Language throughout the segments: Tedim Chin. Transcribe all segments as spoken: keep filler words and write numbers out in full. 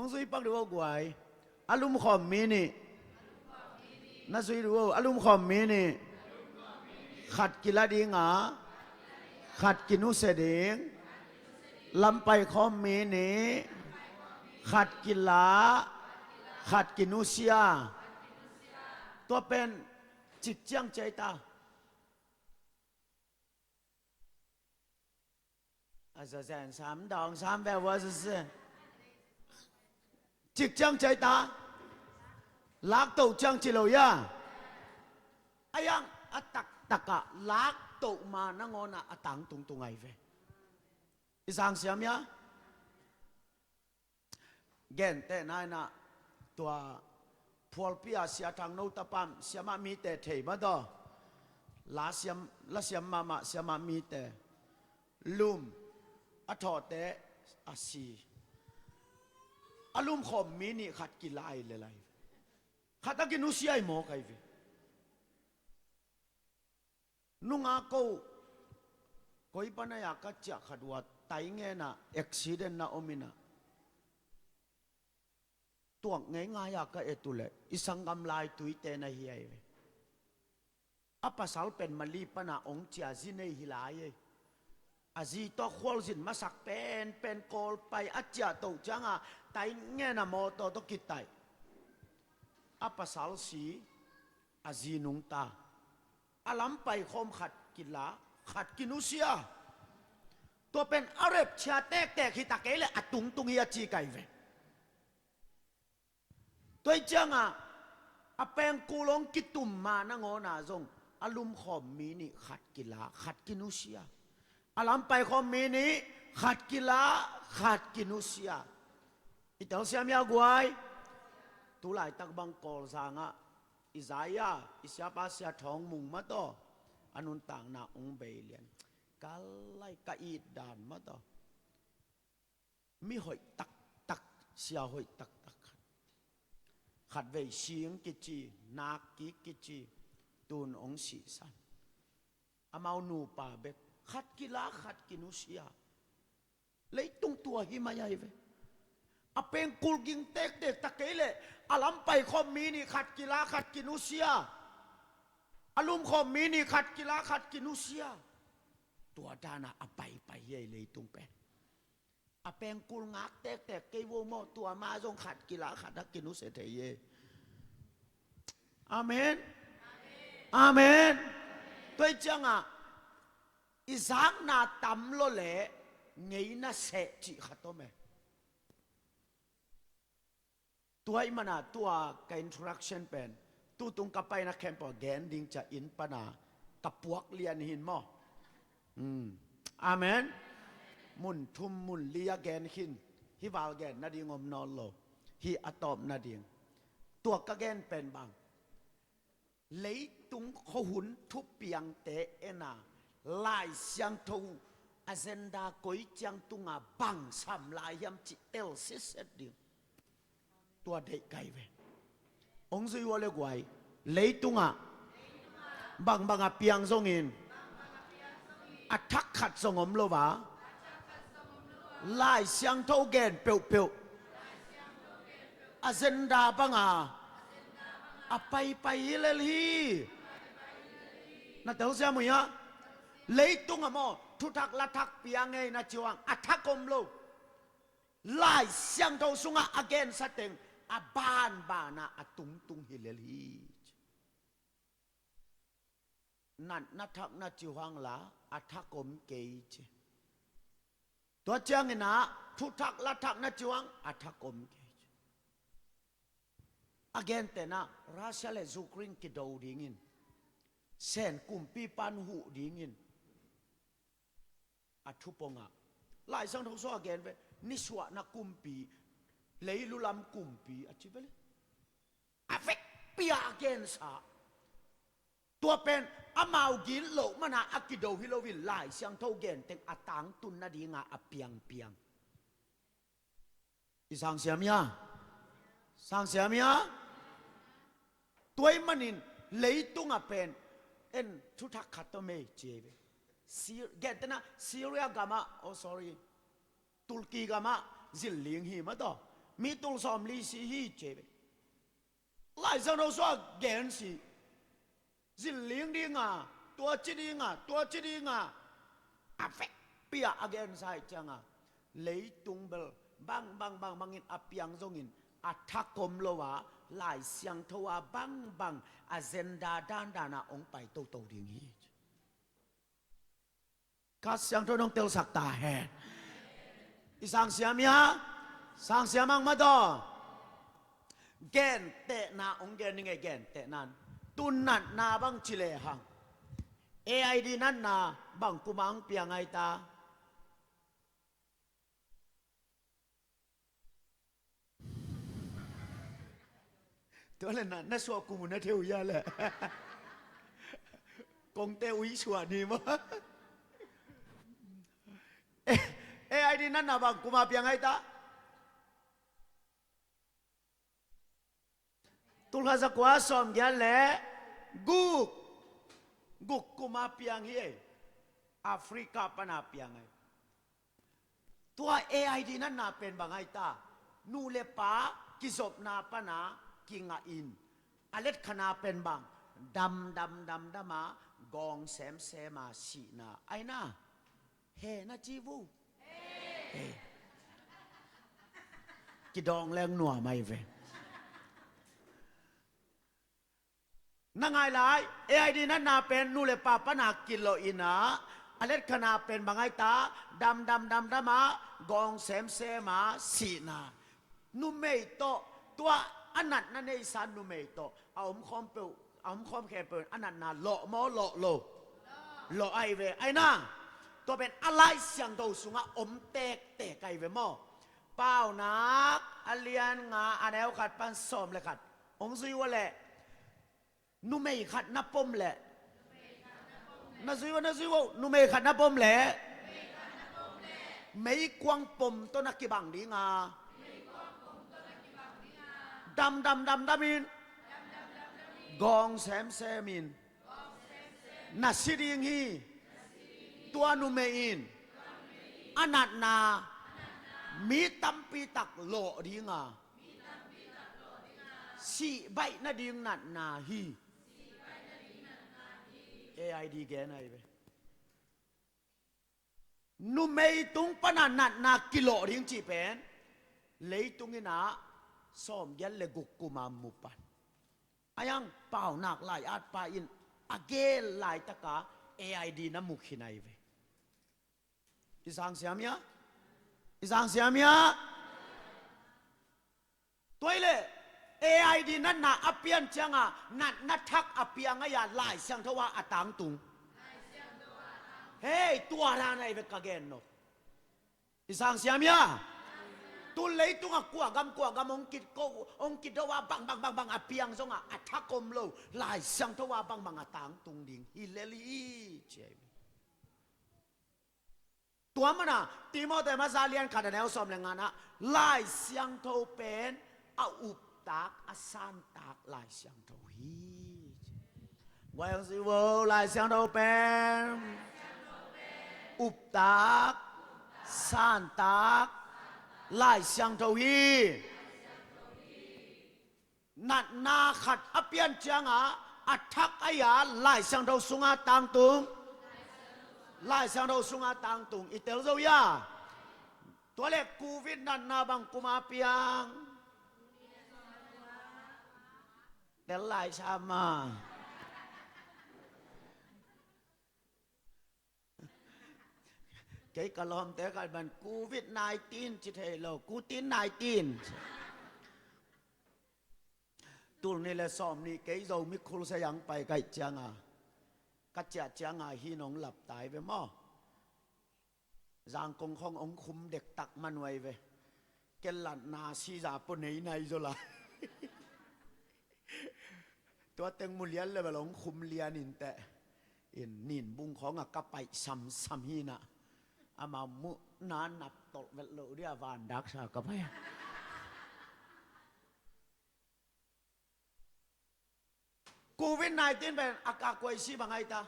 Hong zui pak dih uh aw guai. A lumkhawm mi nih. Na zui dih uh aw, a lumkhawm mi nih. Khat kila ding a, khat kinusia ding. Lam paikhawm mi nih. Khat kila, khat kinusia. Tua pen cik ciang ciai ta. A zazen sam dawng sam ve ua zazen. Cik ciang ciai ta. Lak toh ciang ci lo ia. A yang a taktak ah lak toh ma nangawn ah a tang tungtung ai ve. I sang siam ia. Gentehna in ah tua phualpi a Sia Thang No Tapam siamah mite thei mah taw. La siam, la siam mahmah siamah mite. Lum a thawhte a si. A lumkhawm mi nih khat kila ai le lai. Khat a kinusia ai mawk ai ve. Nunga ko koi pana ia ka ciah khat ua tai ngen ah accident na om in ah. Tuak ngeingai a ka et uh leh i sanggam lai tuite na hi ai ve. A pasal pen Mali pana ong cia zi nei hi lai ei. A zi tawh khualzin masak penpen Kawlpai a ciah toh cianga tai ngen a mawtaw tawh kitaih. A pasal si, a zi nungta. A lam paikhawm khat kila, khat kinusia. Tua pen a repchia tektek hi ta kei leh a tungtung hi a ci kai ve. Tua hi cianga a pengkul hong kitum ma nangawna zong a lumkhawm mi nih khat kila, khat kinusia. A lam paikhawm mi nih khat kila, khat kinusia. I telsiam ia guai. Tulaitak bang Kawlzangah i zai a i siapa Sia Thawng Mung mataw a nuntakna ong bei lian. Ka lai ka it dan mataw. Mi hoih taktak, sia hoih taktak khat. Khatvei sing kici, nak kik kici, tun ong sihsan. Amau nupa bek khat kila khat kinusia. Leitung tua hi mai ai ve. A pengkul ging tektek ta kei leh a lam paikhawm mi nih khat kila khat kinusia. A lumkhawm mi nih khat kila khat kinusia. Tua dana a paipai hi ei leitung pen. A pengkul ngak tektek kei vo maw, tua ma zong khat kila khat a kinusia thei hi ei. Amen. Amen. Tua hi cianga i zakna tam lo leh ngeina seh cih khat om e. Tua i mana tua ka introduction pen tutung ka paina khempeuh gen ding cia inn pana ka puak lian hin maw? Amen. Mun thum mun li a gen hin hi val gen nading om nawn lo. Hi a tawp nading. Tua ka gen pen bang leitung khuahun thupiangte ena Lai Siangtho agenda koi ciang tunga bang sam lai hiam cih tel sitset ding. Tua deih kai ve. Ong zui ua le guai. Leitungah bangbang a piang zongin a thak khat zong om lo a Lai Siangtho gen peuhpeuh agenda banga a paipai hi lel hi. Na telsiam uh hia? Leitungah maw thuthak lathak piang ei na ciuang a thak om lo. Lai Siangtho sungah a gensa teng a banbana a tungtung hi lel hi. Natna thakna ciuhang la a thak om kei ci. Tua ciangin ah thuthak lathakna ciuhang a thak om kei ci. A gentehna Russia le Ukraine kido dingin Sen kumpi pan huh dingin a thupongah Lai Siangtho sua a gen ve. Nisuahna kumpi, leilulam kumpi a ci ve le. A vekpi a gensa. Tua pen amau gin loh mana a kido hi loin Lai Siangtho genteng a tangtun nadinga a piangpiang. I sangsiam hia? Sangsiam hia? Tua ahih manin leitungah pen en thuthak khat tawh mei ci ei ve. Sir, gentehna Syria gamah, oh sorry, Turkey gamah zilling hi mataw. Mi tul sawmli si hi ci ve. Lai Siangtho sungah gen si. Zin ling dinga, tua ci dinga, tua ci dinga, a vekpi-a a gensa ahih cianga, leitung bel bang bang bang bangin a piang zongin, a thak om lo a, Lai Siangtho a bang bang agenda dandana hong pai toto ding hi. Kha Siangtho in hong telsak ta hen. I sang siam hia? Sang siam hang mah taw. Gentehna hong gen ning ei, gentehna. Tu natna bang ci lehang, A I D natna bang kuma hong piang ai ta? Tua le na, na suah kum uh na theu hia le? Kongte ui suah ni maw. A I D natna bang kuma piang ai ta? Tulkhat zakua sawmgiat le guk, guk kuma piang hi ei. Africa pana piang ai. Tua A I D natna pen bang ai ta? Nu le pa kizopna pana kingah in, a letkhatna pen bang? Dam dam dam dam a, gawng semsem a sihna ai na. He na ci vo. He. Kidawng leng nuam ai ve. Na ngai lai, A I D natna pen nu le pa pana kilawh in a, a letkhatna pen bang ai ta? Dam dam dam dam a, gawng semsem a sihna. Numei tawh, tua a natna neisa numei tawh a omkhawm peuh, a omkhawm khempeuh in a natna lawh maw, lawh lo? Lawh ai ve. Ai na, tua pen a Lai Siangtho sungah om tektek ai ve maw? Paunak a lian nga, a neu khat pan sawm le khat hong zui ua leh, numei khat na pom leh, na zui ua, na zui ua, numei khat na pom leh, meikuang pom tawh na kibang dinga, dam dam dam dam in, gawng semsem in, na si ding hi. Tua numei in a natna mi tampi tak lawh dinga, sih baih nading natna hi. A I D gen ai ve. Numei tung pana natna kilawh ding cih pen leitung in a sawmgiat le guk kuma mu pan. Ai ang Paunak lai-atpa in a gel laitaka A I D na mu khin ai ve. I sang siam hia? I sang siam hia? Tua hi leh A I D natna a pian cianga natna thak a piang ai a, Lai Siangtho a a tangtung. Hei, tua dan ai ve ka gen nop. I sang siam hia? Tu leitungah kua gam kua gam hong kiko, hong kido a bang bang bang bang a piang zonga a thak om lo, Lai Siangtho a bang bang a tangtung ding hi lel hi ci ai ve. Tua mana Timothy masa lian khat a neu sawm le ngana, Lai Siangtho pen a uptak a santak Lai Siangtho hi. Guai hong si vo, Lai Siangtho pen uptak santak Lai Siangtho hi. Natna khat a pian cianga a thak ai a, Lai Siangtho sunga tangtung. Lai Siangtho sunga tangtung. I tel zo hia? Tua le Covid natna bang kuma piang? Tel lai sa ma. Kei ka lawmte khat ban Covid nineteen ci thei lo, Covid nineteen. Tul nih le sawm nih kei Zomi Crusade ah hong pai ka hih cianga, ka ciah cianga hih in hong lap ta hi ve maw. Zangkong khawng hong khum dektak man uh ai ve. Ken latna siza pua nei nai zaw lai. Tua teng mu lian le bel hong khum lian inteh. In nin bung khawngah ka paih samsam hi nah. Amau muhna nap tolh vet loh dia van daksa ka paih. Covid nineteen pen a kah kua i si bang ai ta?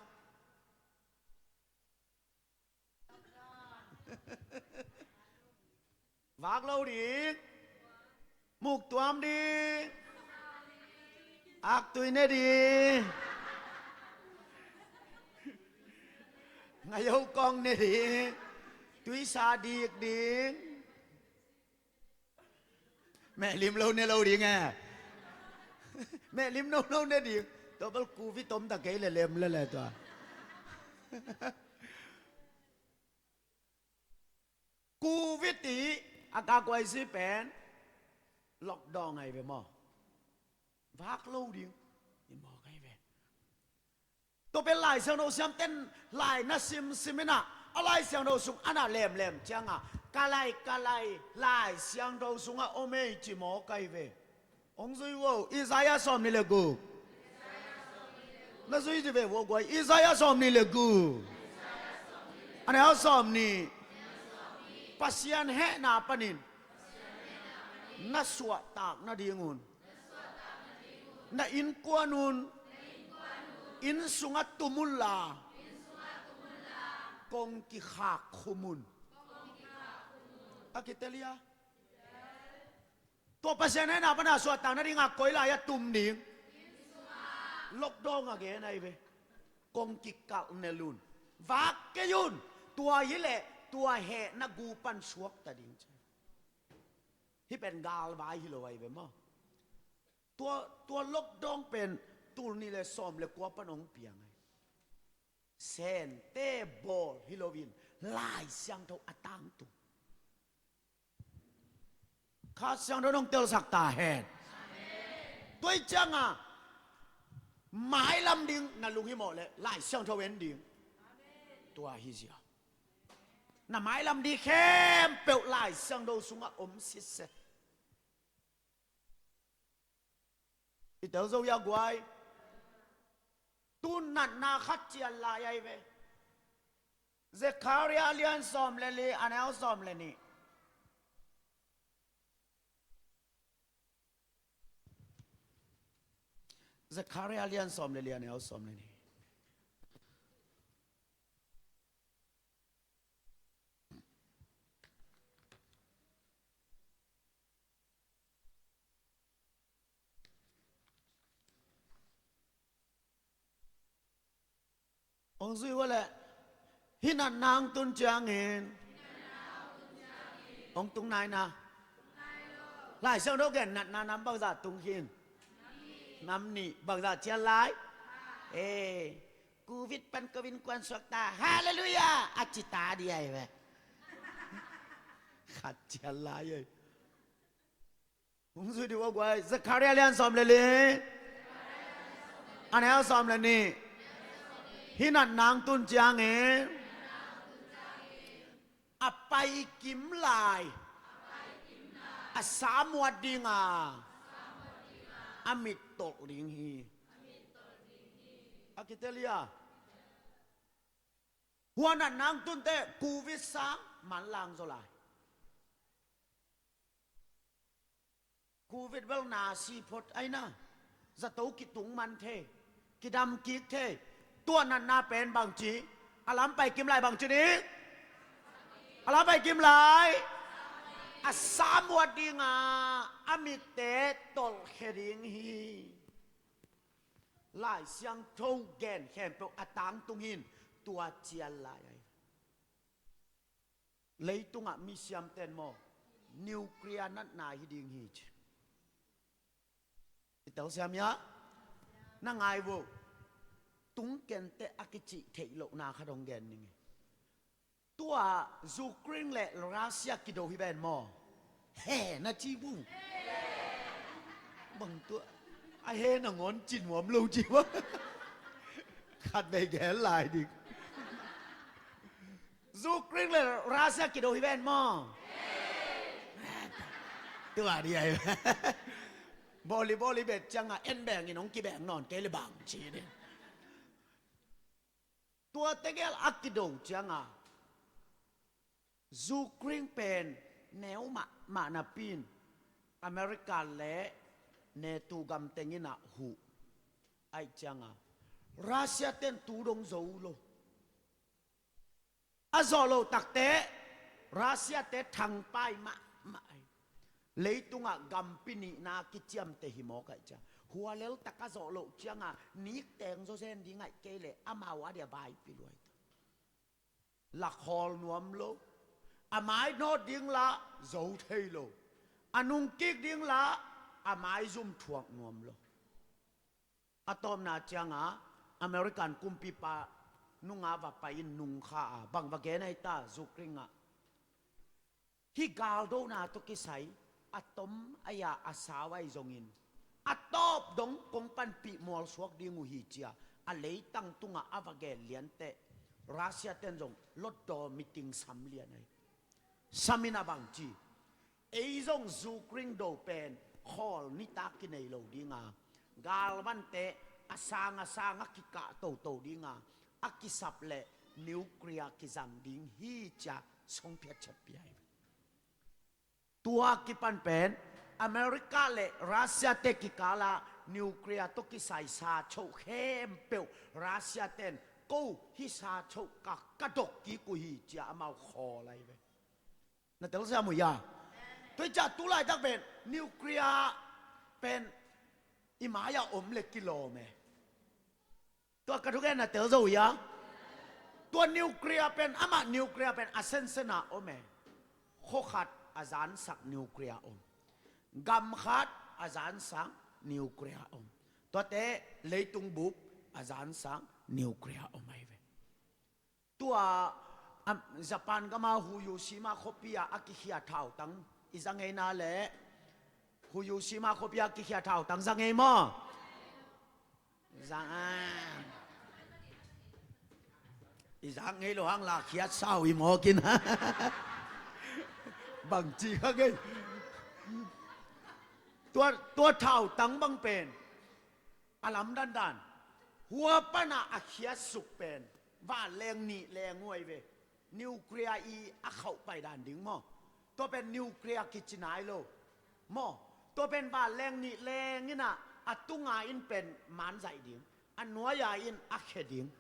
Vak lo ding. Muktuam ding. Aktui ne ding. Ngaihau kong ne ding. Tuisa dik ding. Mehlim lo ne lo ding e. Mehlim no lo ne ding. Tua bel covid om ta kei le lem le le tua. Covid i a kakuaisi pen lockdown ahi ve maw. Vak lo ding. I mawk ahi ve. Tua pen Lai Siangtho siamten lai na simsim inah a Lai Siangtho sung ana lemlem cianga ka lai ka lai Lai Siangtho sungah om ei ci mawk ahi ve. Hong zui vo, Isaiah sawm nih le guk. Na zui zi ve vo guai, Isaiah sawm nih le guk. A neu sawm nih. Pasian hehna panin na suahtak nadingun na innkuan un inn sungah tum unla kong kikhak khum un. A kitelia. Tua Pasian hehna pana suahtak nadinga koi lai-ah tum ding. Lockdown a gen ahi ve. Kong kikalh nel un. Vak kei un. Tua hileh tua hehna gu pan suakta ding ci. Hih pen galvai hi lo ahi ve maw. Tua, tua lockdown pen tul nih le sawm le kua pan hong piang ahi. Sente bawl hi loin Lai Siangtho a tangtung. Kha Siangtho nong telsak ta hen. Tua i cianga mailam ding na lunghimawh le Lai Siangtho en ding. Tua hi zia. Na mailam ding khempeuh Lai Siangtho sungah om sitse. I tel zo ia guai. Tu natna khat cian lai ahi ve. Zechariah lian sawm le li a neu sawm le nih. Zechariah lian sawm le li a neu sawm le nih. Hong zui ua leh hih natna hong tun ciangin hong tung nai na. Lai Siangtho gen natna nam bangzah tung khin? Nam nih. Bangzah cian lai? Eh, covid pan ko innkuan suakta, halleluiah a cita dih ahi ve. Khat cian lai ei. Hong zui dih ua guai, Zechariah lian sawm le li a neu sawm le nih. Hih natna hong tun ciangin a paikim lai a samuat dinga a mittolh ding hi. A kitelia. Hua natna hong tunte covid sang manlang zaw lai. Covid bel na si phot aina. Zato kitung man thei, kidam kik thei. Tua natna pen bangci? A lam paikim lai bangci ding? A lam paikim lai a samuat dinga a mitte tolhkhia ding hi. Lai Siangtho gen khempeuh a tangtung hin tua cian lai ahi. Leitungah misiamten maw nuclear natna hi ding hi ci. I telsiam ia na ngai vo. Tungkente a kicih theih lohna khat hong gen ning hi. Tua Ukraine le Russia kido hi ven maw? He na ci bu. Bang tua a he na ngawn cin muam lo ci ba. Khat vei gen lai ding. Ukraine le Russia kido hi ven maw? Tua di ai. Boli boli bet cianga en beng in hong kibeng nawn kei le bang ci ding. Tua tegel a kido cianga Ukraine pen neu mahmah napi in America le NATO gam teng in ah huh. Aih cianga Russia ten tu dong zo lo. A zawh loh takte Russia te thangpai mahmah ahi. Leitungah gampi nihna kiciamteh hi mawk ahih ciang, hua lel taka zawh loh cianga nikteng zawzen ding ahih kei leh amau a dia vaipi luai ta. Lakhawl nuam lo, a mai nawt ding lah zo thei lo, a nungkik ding lah a maizum thuak nuam lo. A tawpna cianga American kumpipa nunga va pai in nungkha a bang va gen ahi ta, Ukraine ah, hih galdona tawh kisai a tom ahi a, a sau ahi zongin a tawp dong kong panpih mualsuak ding uh hi cia a leitang tungah a va gen lianteh Russia ten zong lotdaw meeting sam lian ahi. Sam in a bangci, ei zong Ukraine do pen khawl nitak kinei lo dinga, galvante a sang a sang a kikah toto dinga, a kisap leh nuclear kizang ding hi cia songphiat ciat pia hi. Tua kipan pen America le Russia te kikala nuclear tawh kisai sa choh khempeuh Russia ten ko hih sa choh ka, ka dok kik uh hi cia amau khawl ahi ve. Na telsiam uh hia? Tua hi cia tulaitak pen nuclear pen i mai-ah om le kilawm e. Tua ka thugen na tel zo uh hia? Tua nuclear pen, amah nuclear pen a sensen a om e. Khua khat a zansak nuclear om. Gam khat a zansak nuclear om. Tuate leitung bup a zansak nuclear om ahi ve. Tua, am, Japan gama Hiroshima khuapi-ah a kikhia thautang i za ngei na le, Hiroshima khuapi-ah a kikhia thautang za ngei maw? Za a. I za ngei lo hang la khiat sau i mawk in. Bangci kha ngei. Tua, tua thautang bang pen a lamdandan, hua pana a khiatsuk pen vanleng nih leng uh ahi ve. Nuclear i a khauh paidan ding maw? Tua pen nuclear kici nai lo maw? Tua pen vanleng nih leng in a, a tunga in pen manzaih ding, a nuai-a in a khia ding,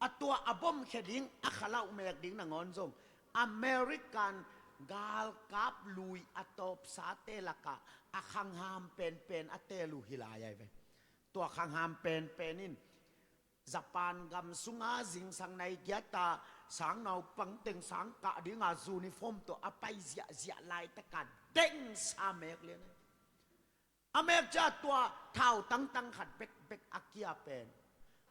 a tua a bom khia ding, a khalauh mek ding nangawn zong American galkap lui a tawpsate lakah a khangham penpen a teel uh hi lai ahi ve. Tua khangham penpen in Japan gam sunga zingsang nai giata sang naupang teng sang kah dinga uniform tawh a pai ziahziah laitaka dengsa mek lian ahi. A mek cia tua thautang tang khat bekbek a kia pen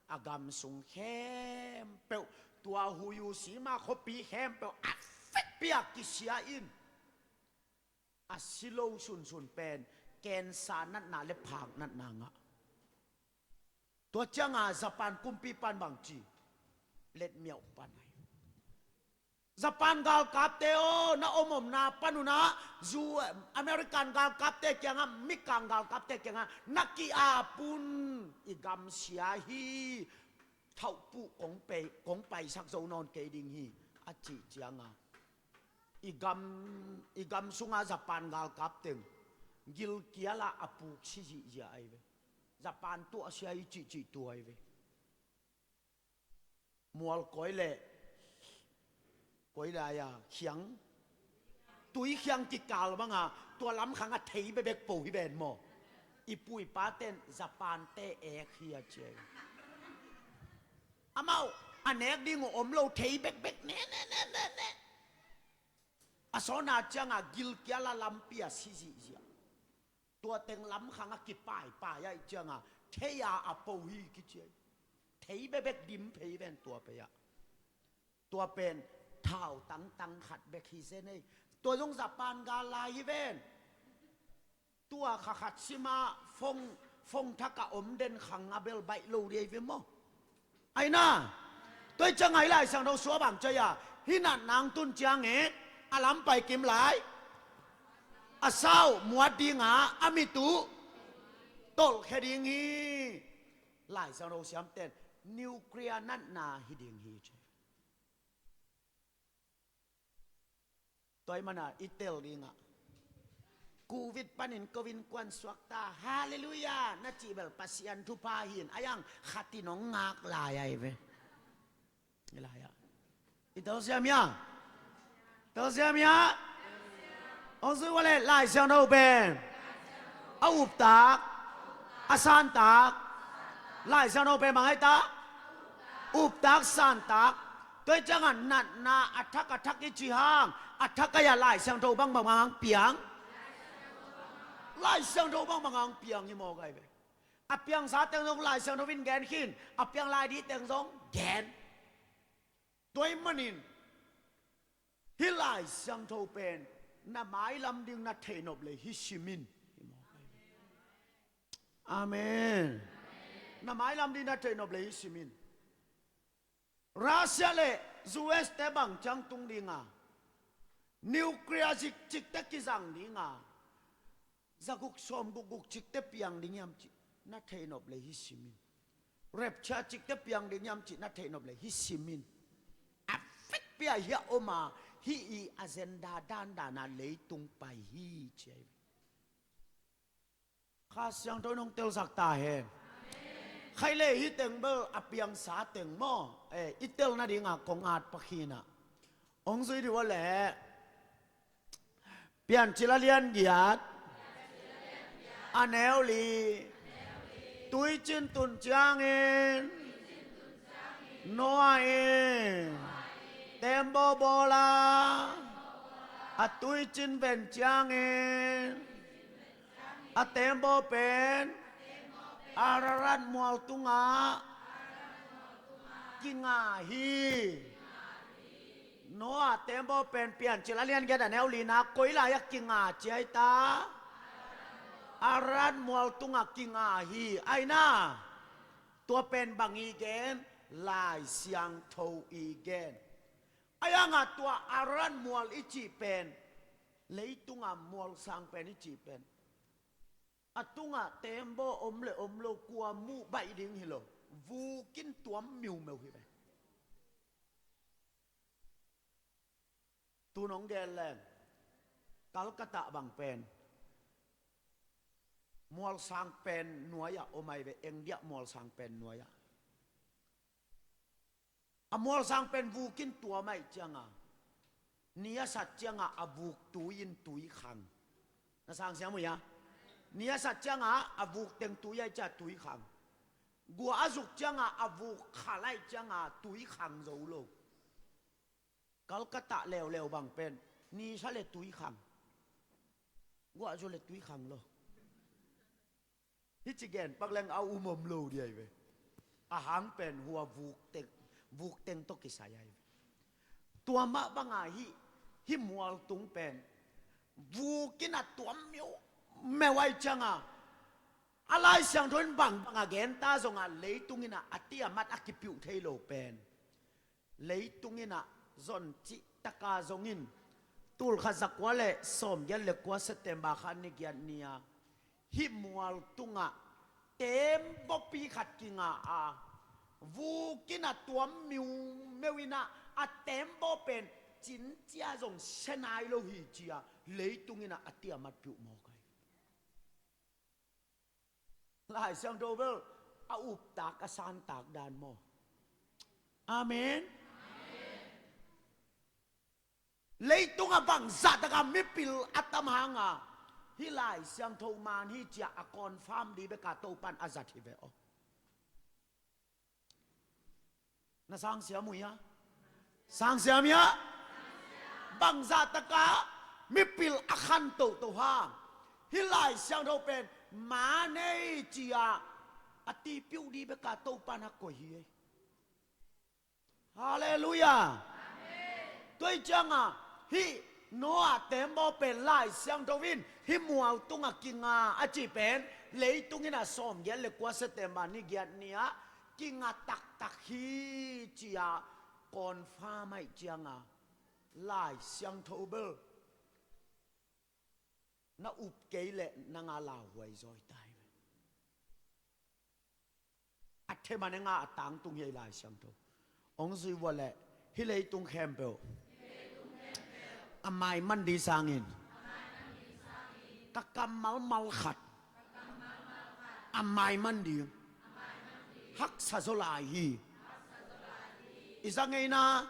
a gam sung khempeuh, tua Hiroshima khuapi khempeuh a fekpi-a kisia in a si lo sunsun pen cancer natna le phak natna ngah. Tua cianga Japan kumpipan bangci, letmiauh pan ahi. Japan galkapte aw, na omomna pan unah zu American galkapte kiangah, Mikang galkapte kiangah na ki-ap un, i gam sia hi, thauhpuh kong pai, kong paisak zo nawn kei ding hi, a cih cianga i gam, i gam sunga Japan galkap teng gilkiala a puk si zihziah ahi ve. Japan tuahsia i cihcih tua ahi ve. Mual koi le, koi lai-a khiang, tui khiang kikal banga tua lamkhanga thei bebek po hi ven maw? I pu i paten Japan te ek hi a ci ahi. Amau a nek ding uh om lo, thei bekbek ne ne ne ne ne. A sawna cianga gilkiala lampi a si zihziah. Tua teng lamkhang a kipaipai ahi cianga thei-a a po hi kici ahi. Thei bebek dim phei ven tua pei-ah. Tua pen thautang tang khat bek hi zen ei. Tua zong Japan gal lai hi ven. Tua kha khat sima fong, fong thaka om den khang a bel baih lo dei ve maw? Aina, tua hi cianga i Laisiangtho sua bang ci a, hih natna hong tun ciangin a lam pai kim lai, a sau muat dinga a mit uh tolhkhia ding hi. Laisiangtho siamten nuclear natna hi ding hi ci. Tua ahih mana i tel dingah Covid panin ko innkuan suakta, halleluiah, na cih bel Pasian thupha hi in, a iang khatin hong ngak lai ahi ve. I lai-ah i telsiam hia? Telsiam hia? Hong zui ua leh Lai Siangtho pen a uptak, a santak. Lai Siangtho pen bang hi ta? Uptak, santak. Tua hi ciangah natna a thak a thak i cih hang, a thak ai-ah Lai Siangtho bangbang hong piang. Lai Siangtho bangbang hong piang hi mawk ai ve. A piangsa teng zong Lai Siangtho in gen khin, a piang lai ding teng zong gen. Tua ahih manin hih Lai Siangtho pen na mailam ding na theihnop leh hih sim in. Amen. Na mailam ding na theihnop leh hih sim in. Russia le U S te bang ciang tung ding a, nuclear zik cikte kizang ding a, zaguk sawmguk guk cikte piang ding hiam cih na theihnop leh hih sim in. Rapture cikte piang ding hiam cih na theihnop leh hih sim in. A vekpi-a hih a om a, hih i agenda dandan a leitung pai hi ci ahi ve. Kha Siangtho in hong telsak ta hen. Khaih leh hih teng bel a piangsa teng maw, eh, i tel nadingah kong at pakhin ah hong zui dih ua leh Piancil a lian giat, a neu li. Tuicin tun ciangin Noah in teembaw bawl a, a tuicin ven ciangin a teembaw pen Ararat mual tungah kinga hi. Noah teembaw pen Piancil a lian giat a neu lina koi lai-ah kinga ci ahi ta? Ararat mual tungah kinga hi. Aina, tua pen bang i gen? Lai Siangtho i gen. Ahi hangah tua Ararat mual i cih pen, leitungah mualsang pen i cih pen, a tungah teembaw om le om lo, kua muh baih ding hi lo. Vuk in tuam miumeu hi ve. Tun hong gen leng, Calcutta bang pen mualsang pen nuai-ah om ahi ve, India mualsang pen nuai-ah. A mualsang pen vuk in tuam ahih cianga, ni a sat cianga a vuk tui in tui khang. Na sang siam uh hia? Ni a sat cianga a vuk teng tui ahih cianga tui khang. Gua a zuk cianga a vuk khal ahih cianga tui khang zo lo. Calcutta leuleu bang pen ni sa le tui khang. Gua zu le tui khang lo. Hih ci gen pak leng a um om lo ding ahi ve. A hang pen hua vuk teng, vuk teng tawh kisai ahi ve. Tua mah banga hih, hih mual tung pen vuk in a tuam miumeu ahih cianga, a Lai Siangtho in bangbang a gen ta zongah leitung in a, a ti a mat a kipiuh thei lo pen leitung in a zon cihtaka zong in, tulkhat zakua le sawmgiat le kua September kha ni giat ni-a hih mual tungah teembawpi khat kinga a, vuk in a tuam miumeu in a, a teembaw pen cincia zong sia nai lo hi ci-a leitung in a, a ti a mat piuh mawk ahi. Lai Siangtho bel a uptak a santak dan maw? Amen. Leitung a bangzah taka mipil a tam hanga hih Lai Siangtho man hi ci-a a confirm ding beka Topan a zat hi ve aw. Na sang siam uh hia? Sang siam hia? Bangzah taka mipil a khan toto hang hih Lai Siangtho pen man ei ci-a a tipiuh ding beka Topan a koih hi ei. Halleluiah. Tua hi cianga hih Noah teembaw pen Lai Siangtho in hih mual tungah kinga a cih pen leitung in a sawmgiat le kua September ni giat ni-ah kinga taktak hi ci-a confirm ahih cianga Lai Siangtho bel na up kei leh nang a lauhuai zawi ta hi ve. A them a neng a tangtung hi ei Lai Siangtho. Hong zui vua leh hih leitung khempeuh a maiman ding sangin ka kammal mal khat a maiman ding haksa zaw lai hi. I za ngeina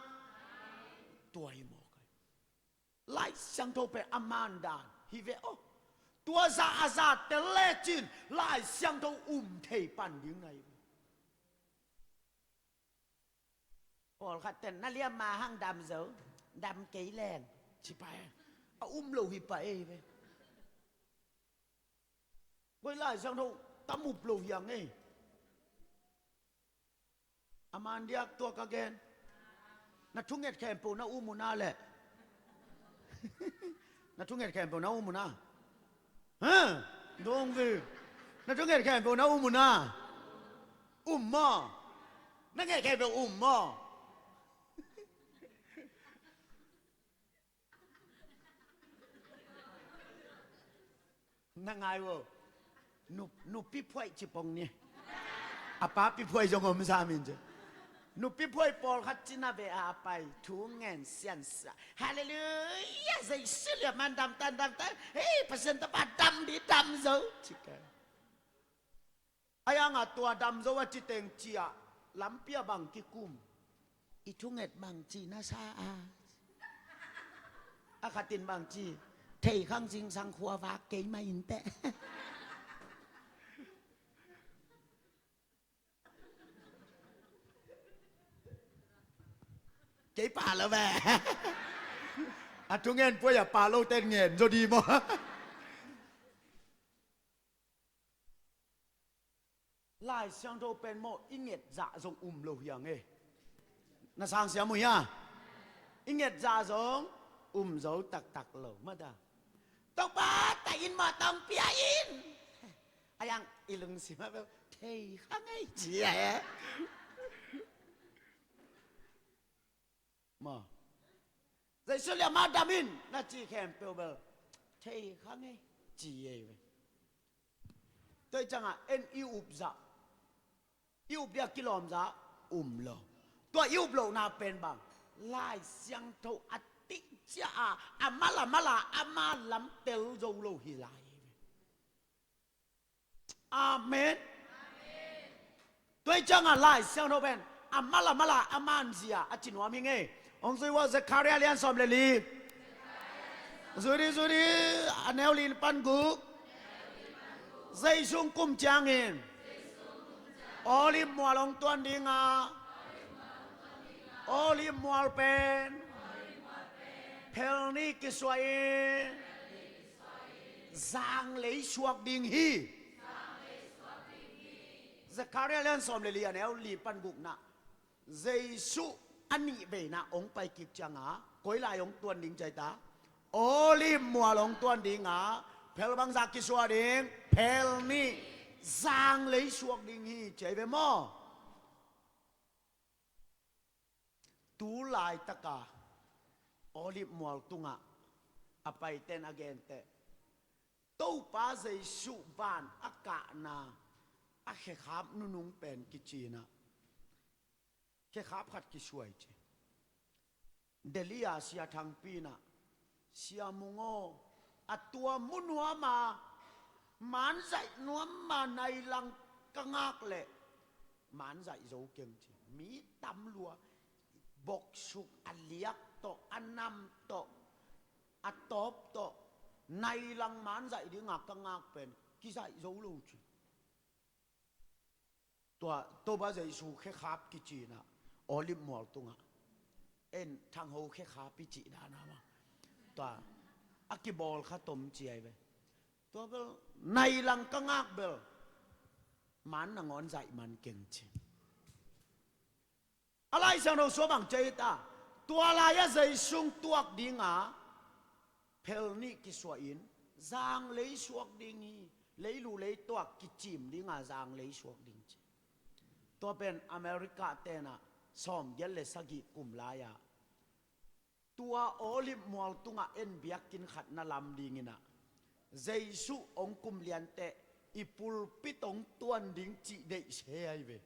tua hi mawk ai. Lai Siangtho pen a man dan hi ve aw. Tua zah a zah tel lecin Lai Siangtho um thei pan ding na hi ve. Pawlkhat ten na liam ma hang dam zo, dam kei leng ci pah e. A um lo hi pah e ve. Koi Lai Siangtho tam up lo hi a ngei. A man diak tua ka gen. Na thunget khempeuh na um uh na leh. Na thunget khempeuh na um uh na. Ha? Dong ve. Na thunget khempeuh na um uh na. Um maw? Na nget khempeuh um maw? Na ngai vo. Nu, nupi phuaih ci pong ni. A papi phuaih zong om sa min ci. Nupi phuaih pawlkhat ci na ve a pai. Thu ngen siansa. Halleluiah. Jesu liam man dam tan dam tan. Hei, Pasian tapa dam di dam zo. Ci ka. A yang a tua dam zo a ci teng ci a. Lampi a bang kikum. I thunget bang ci na sa a. A khat in bang ci. Thei khang zingsang khua vak kei mah in teh. Kei pa lo ve. A thungen pua a pa lo ten ngen zo di maw. Lai Siangtho pen maw i nget zah zong um lo hi a ngei. Na sang siam uh hia? I nget zah zong um zo taktak lo mah ta. Topa ta in maw tong pia in. A yang i lungsim a bel thei kha ngei ci a e. Maw. Jesu liam a dam in na ci khempeuh bel thei kha ngei ci ei ve. Tua i cangah en i up zah, i up dia kilawm zah um lo. Tua i up lohna pen bang Lai Siangtho a tih cia a, a mala mala a ma lam tel zo lo hi lai ei ve. Amen. Tua i cangah Lai Siangtho pen a mala mala a man zia a ci nuam hi ngei. Hong zui ua Zechariah lian sawm le li. Zui di, zui di, a neu li pan guk. Jesu kum ciangin Olive mual hong tuan dinga, Olive mual pen phel nih kisuah in zanglei suak ding hi. Zechariah lian sawm le li a neu li pan gukna. Jesu a nih veina hong pai kik cianga koi lai hong tuan ding ci ai ta? Olive mual hong tuan dinga phel bangzah kisuah ding? Phel nih zanglei suak ding hi ci ai ve maw? Tu laitaka Olive mual tungah a paiten a genteh Topa Jesu van a kahna a khekhap nunung pen kicinah khekhap khat kisuai ci. Delhi a sia thangpinah Sia Mung aw, a tua mu nuama manzaih nuama nailang ka ngak leh manzaih zo keng ci. Mi tam lua, boksuk a liak tawh, a nam tawh, a tawp tawh nailang manzaih dinga ka ngak pen kizaih zo lo ci. Tua Topa Jesu khekhap kicinah Olive mual tungah en thangho khekhap i cih dana mah. Tua a kibawl kha tom ci ai ve. Tua bel nailang ka ngak bel man nangawn zaih man keng ci. A Lai Siangtho sua bang ci ai ta? Tua lai-ah Jesu tuak dinga phel nih kisuah in zanglei suak ding hi. Leilu leituak kicim dinga zanglei suak ding ci. Tua pen America tenah sawmgiat le sagih kum lai-ah tua Olive mual tungah en biakinn khat na lam dinginah Jesu hong kum lianteh i pulpit hong tuan ding cih deih se ai ve.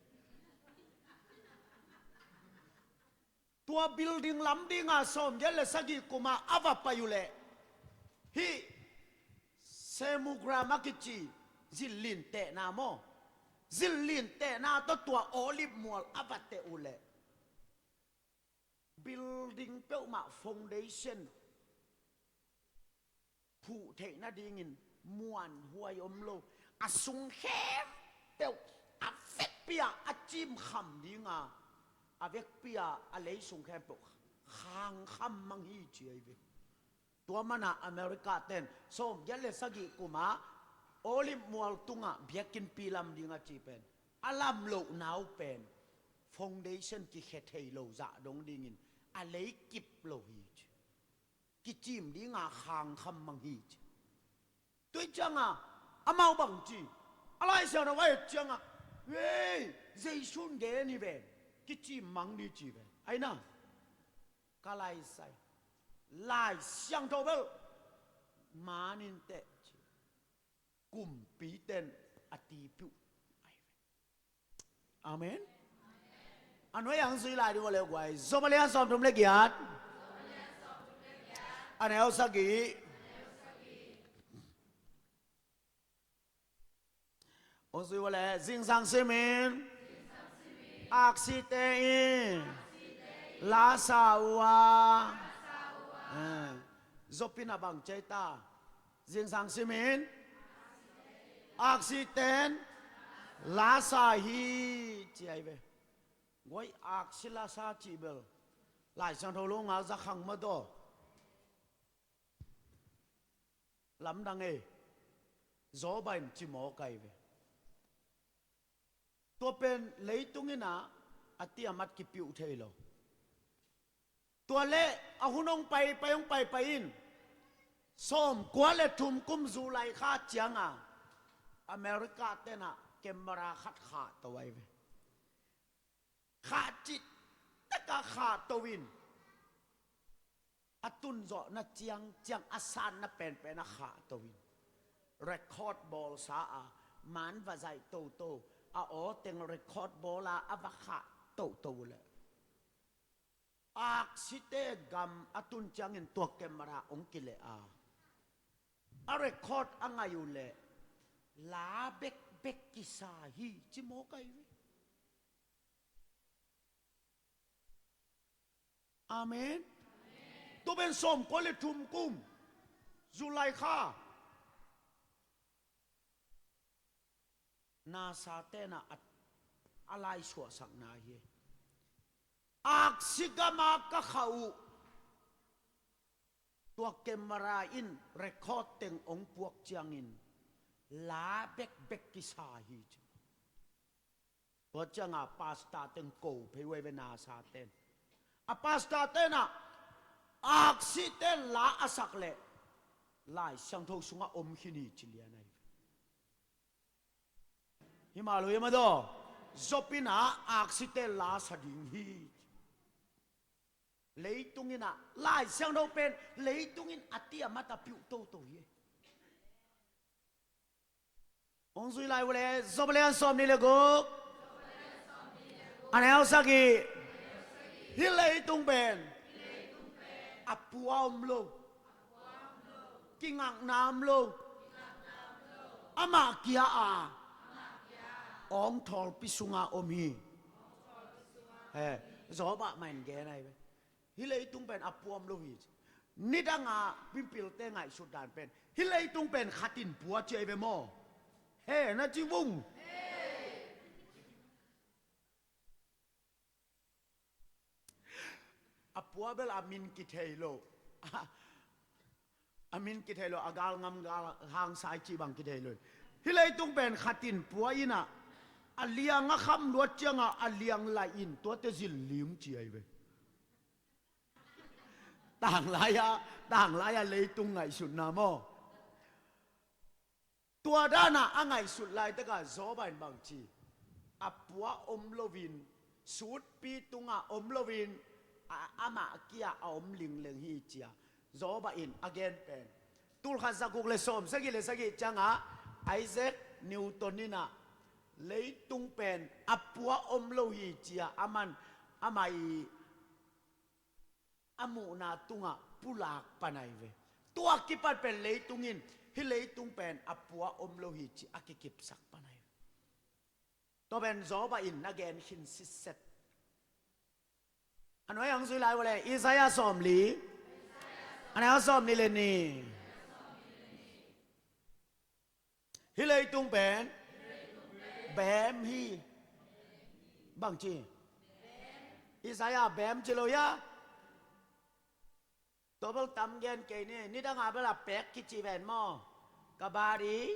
Tua building lam dinga sawmgiat le sagih kuma a va pai uhleh hih seismogram a kici zillin tehna maw? Zillin tehna tawh tua Olive mual a va teh uhleh building peuhmah foundation phuh theih nadingin muanhuai om lo, a sung khempeuh a vekpi-ah a cimkham dinga, a vekpi-ah a lei sung khempeuh khangkham mang hi ci ahi ve. Tua mana America ten sawmgiat le sagih kumah Olive mual tungah biakinnpi lam ding a ci pen, a lam lohna uh pen foundation kikhia thei lo zah dong dingin a lei kip lo hi ci. Kicim dinga khangkham mang hi ci. Tua cianga amau bang ci, a Lai Siangtho a et cianga, hei, Jesu'n gen hi ve, kicim mang ni ci ve. Aina, ka laisai, Lai Siangtho bel manin teh ci. Kumpiten a tipiuh ahi ve. Amen. A nuai ang zui lai ding uh le guai, Job a lian sawmthum le giat, a neu sagih. Hong zui uh le, zingsang simin aksite in lasa uh a. Eh, Job in a bang ci ta? Zingsang simin aksiten lasa hi ci ahi ve. Guai, aksi lasa cih bel Lai Siangtho lo ngak za khang mah daw. Lamdang ei, Job in ci mawk ahi ve. Tua pen leitung in ah a tiamat kipiuh thei lo. Tua le a hun hong paipai hong paipai in, sawmkua le thum kum July kha cianga America tenah camera khat khahto ahi ve. Khah cih taka khahto in, a tunzawhna ciangciang, a sanna penpen a khahto in, record bawlsa a, man va zaih toto, a aw teng record bawl a, a va khah toto uh leh, aksite gam a tun ciangin tua camera hong kileh a, a record a ngaih uh leh, la bekbek kisa hi ci mawk ahi ve. Amen. Tua pen sawmkua le thum kum July kha NASA tenah a, a laisuahsakna hi. Aksi gama ka khah uh, tua camera in record teng hong puak ciangin la bekbek kisa hi ci. Tua cianga pastor teng ko phei uh ahi ve, NASA ten. A pastor tenah aksite la a sak leh Lai Siangtho sungah om khin hi ci lian ahi ve. Hi mah lo hi mah daw. Job in ah aksite lasa ding hi. Leitung in ah, Lai Siangtho pen leitung in a tiamat a piuh toto hi. Hong zui lai uh le, Job a lian sawmnih le guk, a neu sagih. Hih leitung pen a pua om lo, kingakna om lo, amah kia a, awngthawlpi sunga om hi. He, Job ah mah in gen ahi ve. Hih leitung pen a pua om lo hi ci. Nidanga pipilte ngaihsut dan pen, hih leitung pen khatin pua ci ahi ve maw? He, na ci vung. A pua bel a min kithei lo. A min kithei lo, a galngam gal hangsa i cih bang kithei lo. Hih leitung pen khatin pua in ah, a liang a kham luat ciangah a liang lai in tuate zil lim ci ahi ve. Tanglai-a, tanglai-a leitung ngaihsutna maw? Tua danah a ngaihsut laitakah Job in bang ci? A pua om loin, sutpi tungah om loin, a, amah kia a om lingleng hi cia Job in a gen pen. Tulkhat zakuk le sawm sagih le sagih ciangah Isaac Newton in ah leitung pen a pua om lo hi cia aman amah i a muhna tungah pulak pan ahi ve. Tua kipat pen leitung in hih leitung pen a pua om lo hi ci a kikipsak pan ahi ve. Tua pen Job in na gen khin sitset. A nuai ang zui lai uh le, Isaiah sawmli, a neu sawmnih le nih. Hih leitung pen beem hi. Bangci? Isaiah beem ci lo hia? Tua bel tam gen kei ni, nidang a bel a pek kici ven maw? Ka body,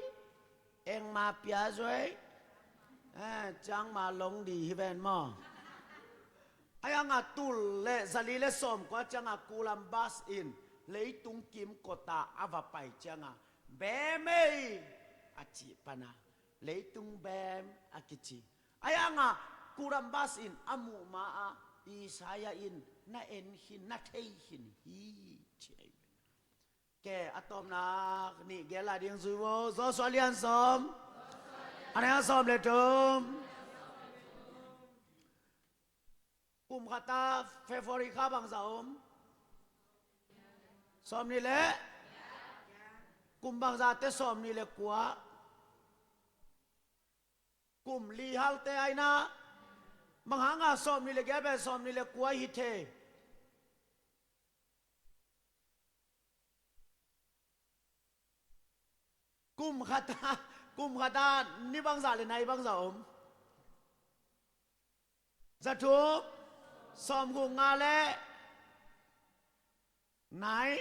engma pia zuai, eh, ciangma long di hi ven maw? Ai ang a tul le zali le sawm kua ciang a Columbus in leitung kimkot a a va pai ciang a, beem ei a cih pan a, leitung beem a kici. Ai ang a Columbus in a muh ma a Isaiah in na en khin, na thei khin hi ci ei. Ke a tawpna nih gel lai ding zui vo. Joshua lian sawm, a neu sawm le thum. Kum khat a February kha bangza om? Sawm nih le, kum bangza te? Sawm nih le kua. Kum li hal te ai na. Bang hang a sawm nih le giat pen sawm nih le kua hi thei? Kum khat a, kum khat a ni bangza le nai bangza om? Za thum, sawm guk nga le nai.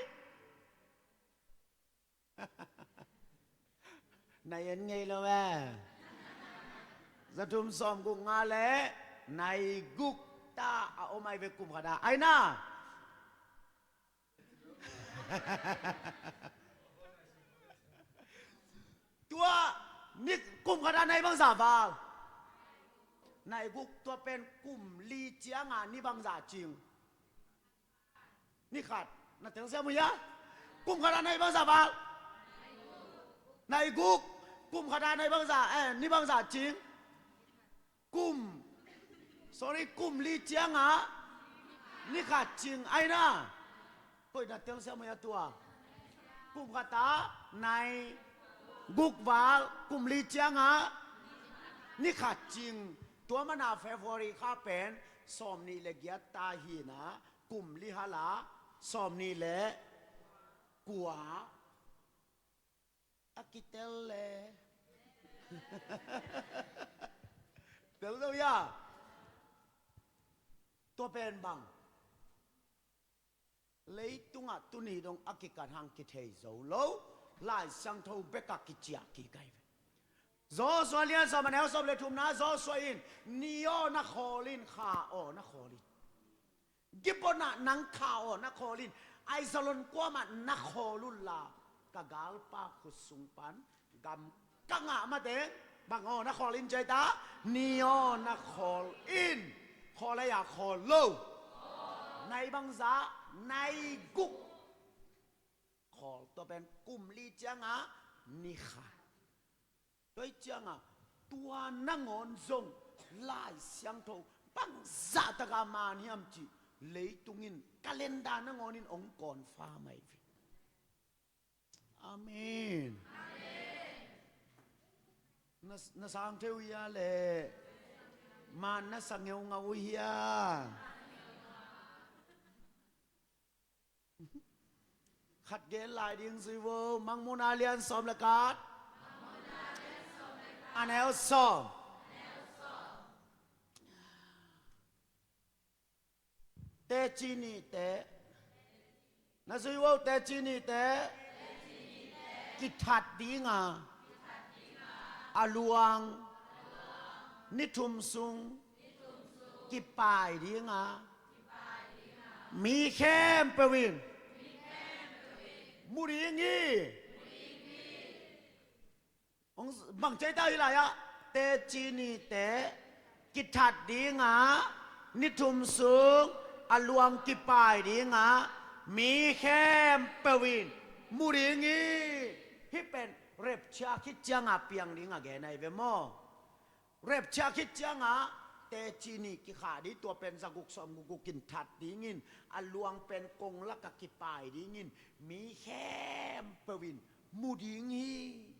Nai en ngei lo e. Za thum, sawm guk nga le nai guk ta a om ai ve kum khat a. Ai na. Tua ni kum khat a nai bangza val? Nai guk. Tua pen kum li ciang a ni bangza cing? Ni khat. Na telsiam uh hia? Kum khat a nai bangza val? Nai guk. Kum khat a nai bangza, eh, ni bangza cing? Kum, sorry, kum li ciang a ni khat cing ai na. Koi na telsiam uh hia tua? Kum khat a nai guk val, kum li ciang a ni khat cing. Tua man a February kha pen sawm nih le giat ta hi na, kum li hal a sawm nih le kua. A kitel le. Tel zo hia? Tua pen bang? Leitungah tuni dong a kikat hang kithei zo lo. Lai Siangtho bek a kiciah kik ai ve. Joshua lian sawm, a neu sawm le thumna, Joshua in, ni aw na khawl in, kha aw na khawl in. Gibeon ah nang kha aw na khawl in, Aijalon kuamah na khawl un la, ka galpa khut sung pan gam ka ngah mateng, bang aw na khawl in ci ai ta? Ni aw na khawl in. Khawl ai a khawl lo? Nai bangza? Nai guk. Khawl. Tua pen kum li ciang a ni khat. Tua hi ciang a tua nangawn zong Lai Siangtho bangzah tak a man hiam cih leitung in calendar nangawn in hong confirm ai ve. Amen. Na, na sang thei uh hia le? Man na sa ngeungau uh hia? Khat gen lai ding zui vo, Mangmuhna lian sawm le khat, a neu sawm. Teci nihte, na zui vo, teci nihte kithat ding a, a luang ni thum sung kipai ding a, mi khempeuh in mu ding hi. Hong bang ci ai ta hi lai ah, teci nihte kithat ding a, ni thum sung a luang kipai ding a, mi khempeuh in mu ding hi. Hih pen rapture khit ciang a piang ding a gen ai ve maw? Rapture khit ciang a teci nih kikhah ding, tua pen za guk sawm guk guk in that ding in, a luang pen kong lak a kipai ding in, mi khempeuh in mu ding hi.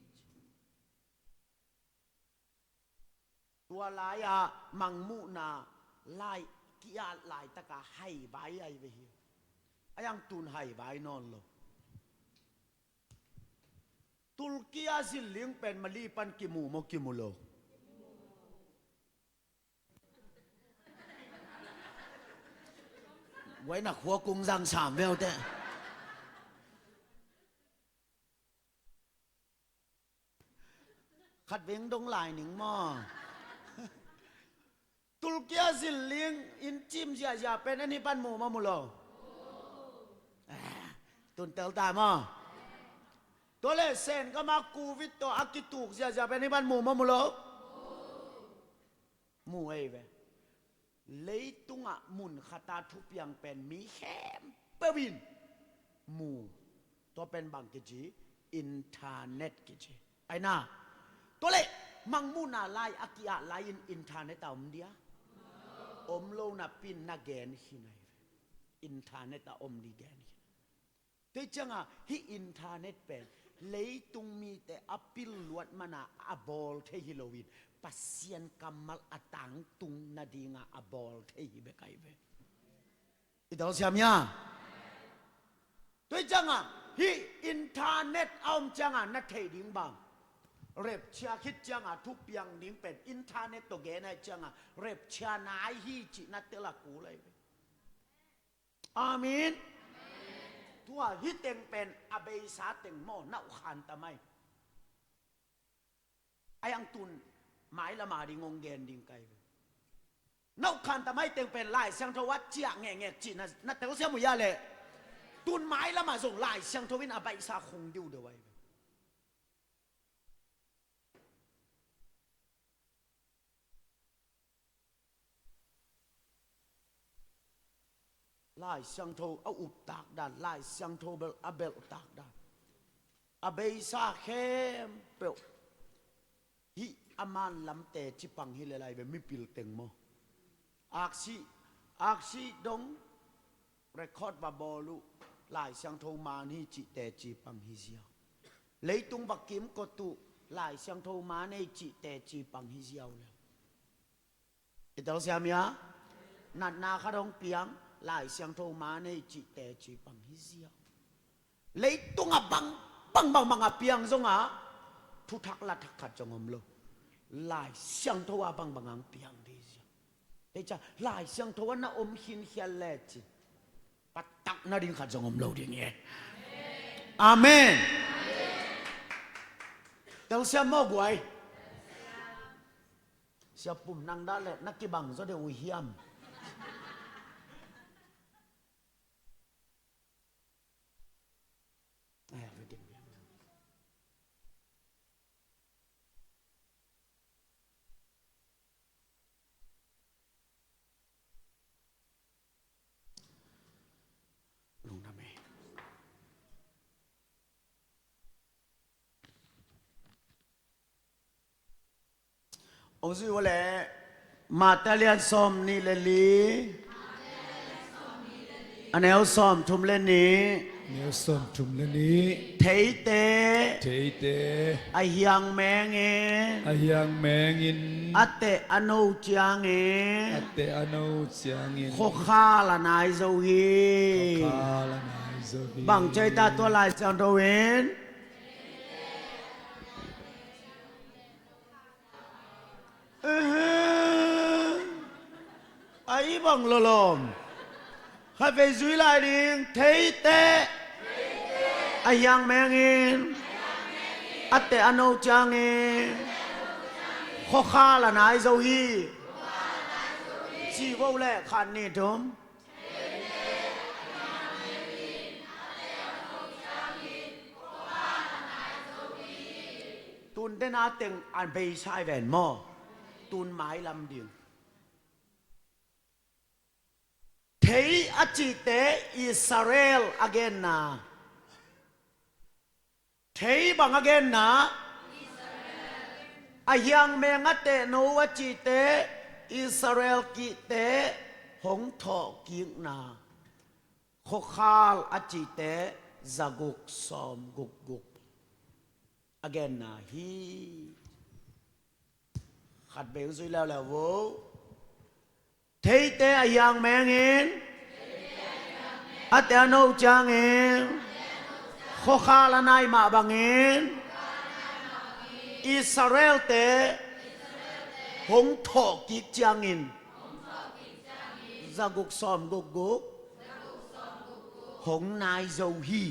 Tua lai ah Mangmuhna lai ki-at laitak a haivai ai ve hi. A yang tun haivai nawn lo. Tulkia zilling pen Mali pan kimu maw, kimu lo? Guai na khua kung zang sam veu te. Khat veng dong lai ning maw? Tulkia zilling in cim ziahziah pen en hi pan mu maw, mu lo? Ah, tun tel ta maw? Tua le Sen gam a covid tawh a kituk ziahziah pen hi pan mu maw, mu lo? Mu ei ve. Leitungah mun khat a thupiang pen mi khempeuh in mu. Tua pen bang kici? Internet kici. Ai na. Tua le, mangmuhna lai a ki-at lai-in internet a om dia? Om lo napi-in na gen hi nai ve. Internet a om di gen hi. Tua ciangah hih internet pen leitung mite a pil luat mana a bawl thei hi loin Pasian kammal a tangtung nadinga a bawl thei hi bek ahi ve. I telsiam hia? Tua ciangah hih internet a om ciangah na theih ding bang, rapture khit ciangah thupiang ding pen internet tawh gen ahi ciangah rapture nai hi cih na tel a kul ahi ve. Amen. Tua hih teng pen a beisa teng maw, na uh khan ta mai. Ai ang tun mailam a ding hong gen ding ka hi ve. Na uh khan ta mai teng pen Lai Siangtho a ciah ngekngek cih na, na telsiam uh hia leh? Tun mailam ah zong Lai Siangtho in a beisa khong diudeu ahi ve. Lai Siangtho a uptak dan, Lai Siangtho bel a belhtak dan, a beisa khempeuh hih a man lam teci pang hi lel ahi ve, mipil teng maw. Aksi, aksi dong record va bawl uh, Lai Siangtho man hi cih teci pang hi ziau. Leitung va kimkot uh, Lai Siangtho man ei cih teci pang hi ziau lel. I telsiam hia? Natna khat hong piang, Lai Siangtho man ei cih teci pang hi ziau. Leitung a bang, bang, bang, bang a piang zongah thuthak lathak khat zong om lo. Lai Siangtho a bang, bang ang piang dih ziau. Tei ca, Lai Siangtho a na om khinkhial le ci, patak nading khat zong om lo ding hi. Amen. Telsiam maw guai? Sia Pum, nang dah leh na kibang zaw deuh uh hiam? Lungdam ei. Hong zui uh leh, Mate a lian sawm nih le li, a neu sawm thum le nih. A neu sawm thum le nih. Theite, theite, a hiang mengin, a hiang mengin, a teh a no ciangin, a teh a no ciangin, khuakhal a nai zo hi. Khuakhal a nai zo hi. Bang ci ei ta tua Lai Siangtho in? Ahi bang lawlawm. Khatvei zui lai ding, theite, a hiang mengin, a teh a no ciangin, khuakhal a nai zo hi. Ci vo leh khat nih thum. Tun dena teng a beisa hi ven maw? Tun mailam ding. Thei a cihte Israel a genna. Thei bang a genna? A hiang meng a teh no a cihte Israel kihte hong thawhkikna. Khuakhal a cihte zaguk sawm gukguk a genna hi. Khatvei zui leuleu vo. Theite a hiang mengin, a teh a no ciangin, khuakhal a nai mah bangin, Israel-te hong thawhkik ciangin zaguk sawm gukguk hong nai zo hi.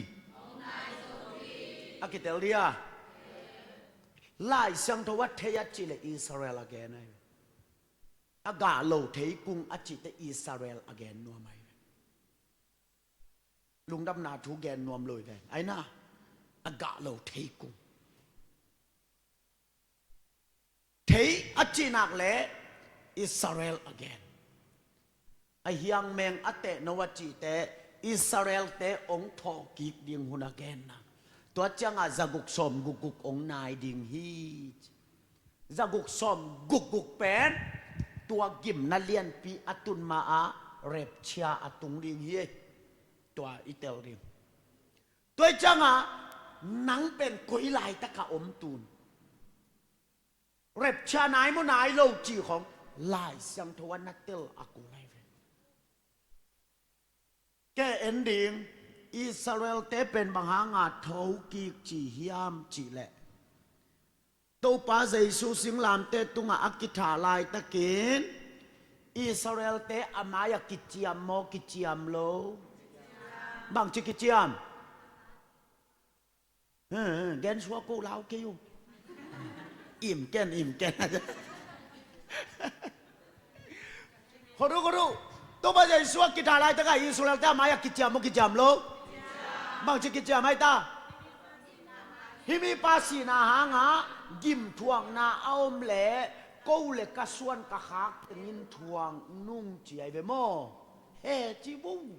A kitel dia. Lai Siangtho a thei a cih leh Israel a gen ahi ve. A gah lo theikung a cihte Israel a gen nuam ahi ve. Lungdamna thu gen nuam lo hi ve. Aina, a gah lo theikung. Thei a cihnak le Israel a gen. A hiangmeng a tehno a cihte Israel-te hong thawhkik ding hun a genna. Tua ciangah zaguk sawm gukguk hong nai ding hi. Zaguk sawm gukguk pen tua gimna lianpi a tun ma-ah rapture a tung ding hi. Tua i tel ding. Tua i ciangah nang pen koi laitakah om tun? Rapture nai maw nai lo cih khong Lai Siangtho ah na tel a kul ahi ve. Ke en ding, Israel-te pen bang hanga thokik ci hiam cih leh, Topa Jesu singlamteh tungah a kithah laitakin Israel-te a mai-ah kiciam maw, kiciam lo? Bangci kiciam? He, he, gensuak ko lau kei uh. Im ken, im ken. Khodu, khodu. Topa Jesu a kithah laitakah Israel-te a mai-ah kiciam maw, kiciam lo? Bangci kiciam ahi ta? Hih mipa sihna hangah gimthuakna a om leh ko le ka suan ka khak tengin thuak nung ci ahi ve maw? He ci bung.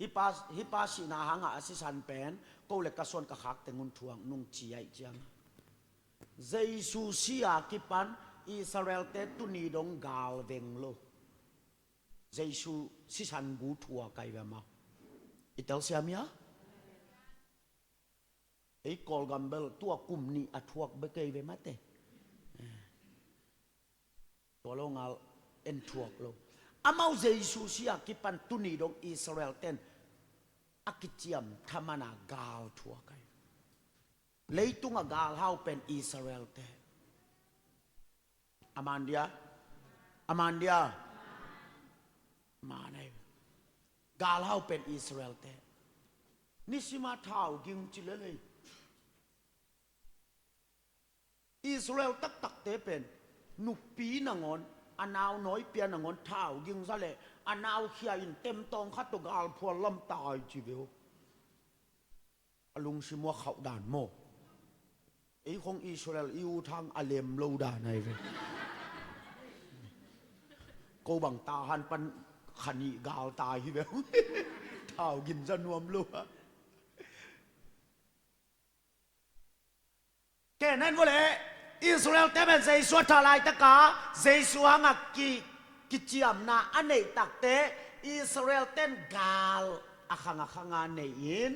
Hih pa, hih pa sihna hangah a sisan pen ko le ka suan ka khak tengun thuak nung ci aih ciang, Jesu si a kipan Israel-te tuni dong gal veng lo. Jesu sisan gu thuak ahi ve amau. I telsiam hia? Ei Kawlgam bel tua kum nih a thuak bek ei ve mate. Tua lo ngal en thuak lo. Amau Jesu si a kipan tuni dong Israel ten a kiciam thamana gal thuak ahi. Leitunga galhau pen Israel te. Aman dia? Aman dia? Aman ahi. Galhau pen Israel te. Nisima thau ging ci lelei. Israel taktakte pen nupi nangawn, a nau nawipia nangawn thau ging za leh a nau khia in temtawng khat tawh galphual lam tai ci veu. A lungsim uh a khauh dan maw? Ei khong Israel i u thang a lem lo dan ahi ve. Ko bang tahan pan khanih gal tai hi veu. Thau ging za nuam lo a. Kenan vawleh Israel te pen Jesu a thah laitaka Jesu hanga ki, kiciamna a neih takte Israel ten gal a khang a khanga nei-in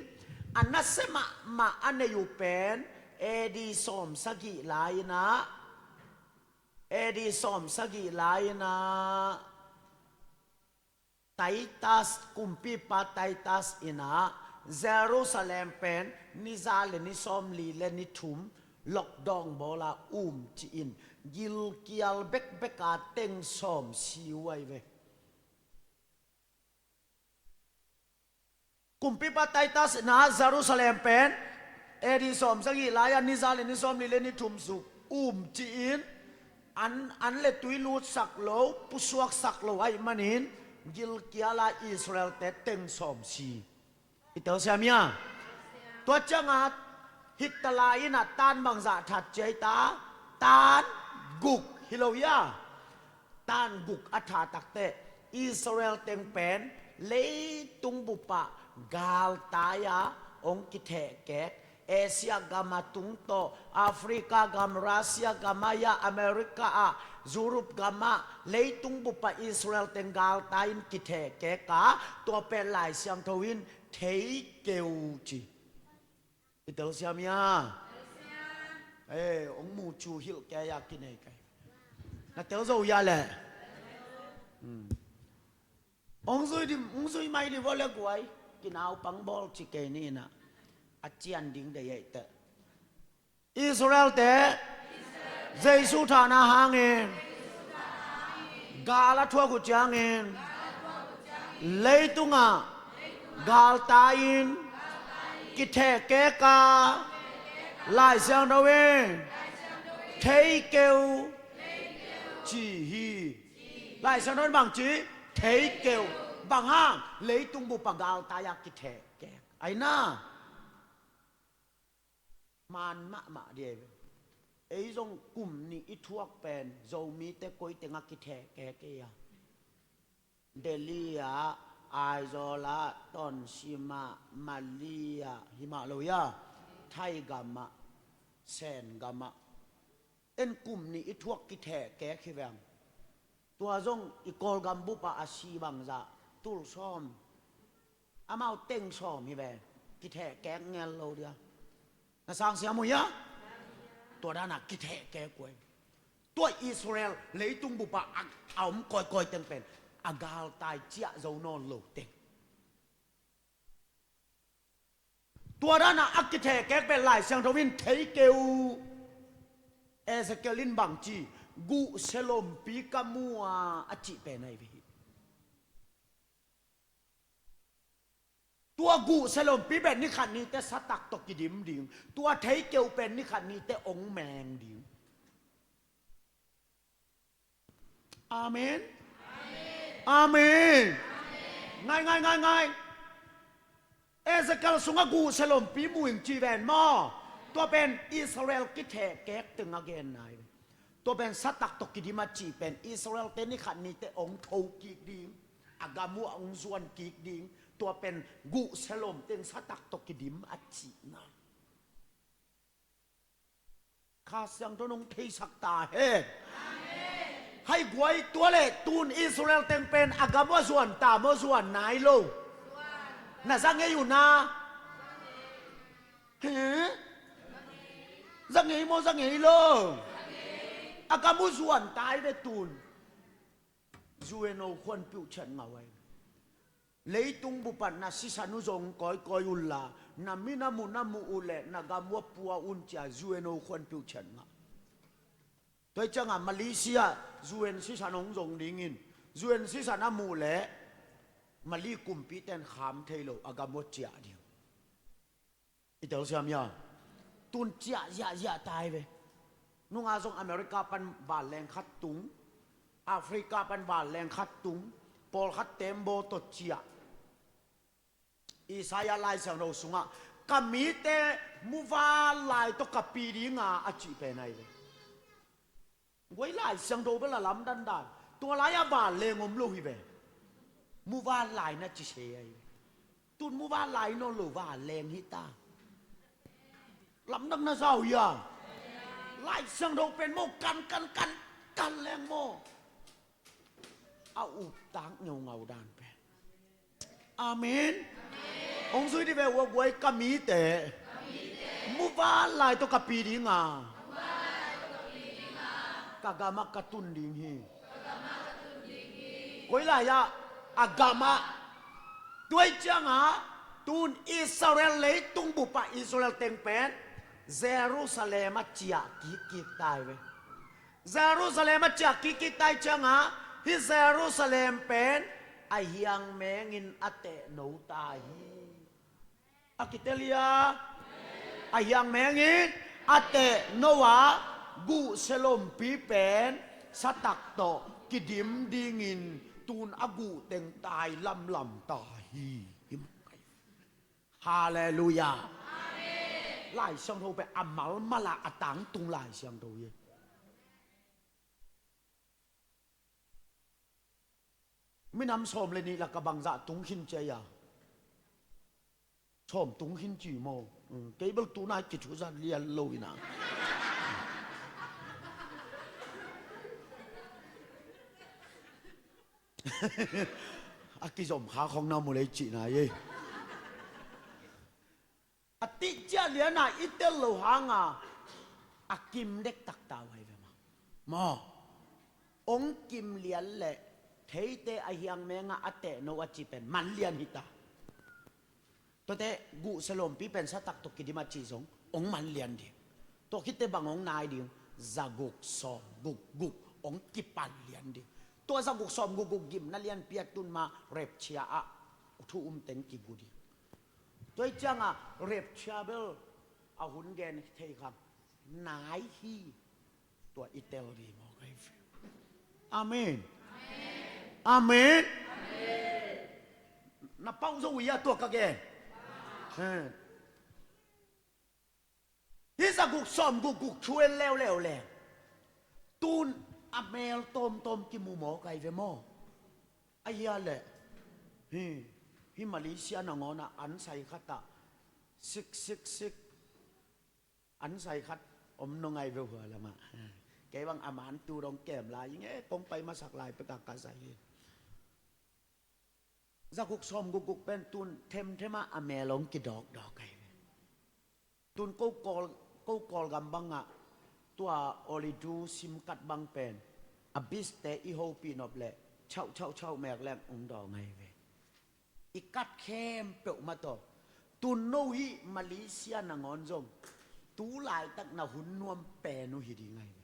a nasia mahmah a nei uh pen A D sawm sagih lai-inah, A D sawm sagih lai-inah Titus, kumpipa Titus inah Jerusalem pen ni za le ni sawmli le ni thum lockdown bawla um ci-in gilkial bekbeka teng sawm si uh ahi ve. Kumpipa Titus inah Jerusalem pen A D sawm sagih lai-ah ni za le ni sawmli le ni thum suk um ci-in an, an le tui lutsak lo, pusuaksak lo ahih manin gilkiala Israel te teng sawm si. I telsiam hia? Tua cianga Hitler inah tan bangzah that ciai ta? Tan guk hi lo hia? Tan guk a thah takteh Israel teng pen leitung bupah galtai-a hong kithehkek. Asia gama tung tawh, Africa gam, Russia gama ya, America ah, Europe gama leitung bupah Israel teng galtai-in kithehkeka, tua pen Lai Siangtho in thei keu ci. I telsiam hia? Eh, hong mucu hilh kei a kinei kai. Na tel zo hia leh? Hmm. Hong zui di, hong zui mai di vawleh guai. Kinaupang bawl ci kei ni inah. A cian ding deih ei teh. Israel-te Jesu thahna hangin gal a thuak uh ciangin leitungah galtai-in kithehkek a, Lai Siangtho in theikeu ci hi. Lai Siangtho in bang ci? Theikeu. Bang hang? Leitung bup ah galtai-a kithehkek. Aina man mahmah dih ei ve. Ei zong kum nih i thuak pen Zomite koi tengah kithehkek ei a, Delhi ah, Aizawl ah, Tonsim ah, Malay ah, hi mah lo hi a, Thai gam ah, Sen gam ah. En kum nih i thuak kithehkek hi veng. Tua zong i Kawlgam bup ah a si bangzah tul sawm, amau teng sawm hi ve. Kithehkek ngel lo dia. Na sang siam uh hia? Tua dan a kithehkek uh ei. Tua Israel leitung bup ah a, a om kawikawi teng pen a galtai ciah zo nawn lo teng. Tua dan a a kithehkek pen Lai Siangtho in theikeu. Ezekiel in bang ci? Guhsia lompi ka mu a, a cih pen ahi ve hi. Tua guhsia lompi pen ni khat ni teh satak tawh kidim ding. Tua theikeu pen ni khat ni teh ong meng ding. Amen. Amen. Ngai, ngai, ngai, ngai. Ezekiel sungah guhsia lompi mu ing ci ven maw. Tua pen Israel kithehkek teng a genna hi. Tua pen satak tawh kidim a cih pen Israel-te ni khat ni teh ong tho kik ding, a gam uh ah ong zuan kik ding. Tua pen guhsia lom teng satak tawh kidim a cihna. Kha Siangtho in ong theisak ta hen. Hai guai, tua leh tun Israel teng pen a gam uh ah zuan ta maw, zuan nai lo? Na za ngei uh na? He? Za ngei maw, za ngei lo? A gam uh zuan ta hi ve tun. U N O khuanpiuh ciat ngah uh ahi. Leitung bup ah na sisan uh zong kawikawi unla, na min a mu na muh uh leh na gam uh ah pua un ci-a U N O khuanpiuh ciat ngah. Tua hi ciangah Malaysia U N sisan hong zong dingin, U N sisan a muh leh Malay kumpite'n kham thei lo, a gam uh ah ciah ding. I telsiam hia? Tun ciah ziahziah ta hi ve. Nunga zong America pan vanleng khat tung, Africa pan vanleng khat tung, pawlkhat tembaw tawh ciah. Isaiah Lai Siangtho sungah, ka mite muvanlai tawh ka pi dinga, a cih pen ahi ve. Guai, Lai Siangtho bel a lamdang dan. Tua lai-ah vanleng om lo hi ve. Muvanlai na ci se ahi ve. Tun muvanlai nawn lo, vanleng hi ta. Lamdang na za uh hia? Lai Siangtho pen maw, kan, kan, kan, kan leng maw. A uptak ngeungau dan pen. Amen. Hong zui dih ve, ua guai, ka mite muvanlai tawh ka pi dinga, ka gamah ka tun ding hi. Koi lai-ah? A gamah. Tua hi ciangah tun Israel leitung bupah Israel teng pen Jerusalem ah ciah kikkik ta hi ve. Jerusalem ah ciah kikkik ta hi ciangah, hih Jerusalem pen a hiang mengin a tehno ta hi. A kitel hia? A hiang mengin a tehno a, guhsia lompi pen satak tawh kidim dingin tun a guh teng tai lamlam ta hi. Halleluiah. Lai Siangtho pen a malmal a, a tangtung Lai Siangtho hi. Minam sawm le nih lakah bangzah tung khin ci a? Sawm tung khin ci maw? Kei bel tunai kithuzat lian lo hi na. A kizom kha khong na mu lei cihna hi. A tih ciah liana i tel lo hanga a kim dektak ta uh ahi ve maw. Maw? Ong kim lian leh theite a hiang menga a tehno a ci pen man lian hi ta. Tuate guh salompi pen satak tawh kidim a cih zong hong man lian ding. Tua khit teh bang hong nai ding? Zaguk sawm guk guk hong kipan lian ding. Tua zaguk sawm guk guk gimna lianpi a tun ma rapture ah thu um teng kigu ding. Tua hi ciangah rapture bel a hun gen thei kha, nai hi. Tua i tel ding maw, ka hi ve. Amen. Amen. Na pauh zo uh hia tua ka gen? He. Hih zaguk sawm guk guk thu en leuleu leng, tun a mel tawmtawm kimu maw, ka hi ve maw? A hia leh, hi, hi Malaysia nangawn ah an sai khat ah six six six, an sai khat om nawn ngai ve hua lamah. Kei bang a man tu dong kem lai ing e, kong pai masak lai pek a ka sai hi. Zaguk sawm guk guk pen tun themthem ah a mel hong kidawkdawk ahi ve. Tun ko Kawl, ko Kawlgam bangah tua olidu simkat bang pen a biste i hopih nop leh chauh chauh chauh mek leng hong dawng ahi ve. I kat khempeuh mah tawh. Tun no hih Malaysia nangawn zong tu laitak na hun nuam pen uh hi ding ahi ve.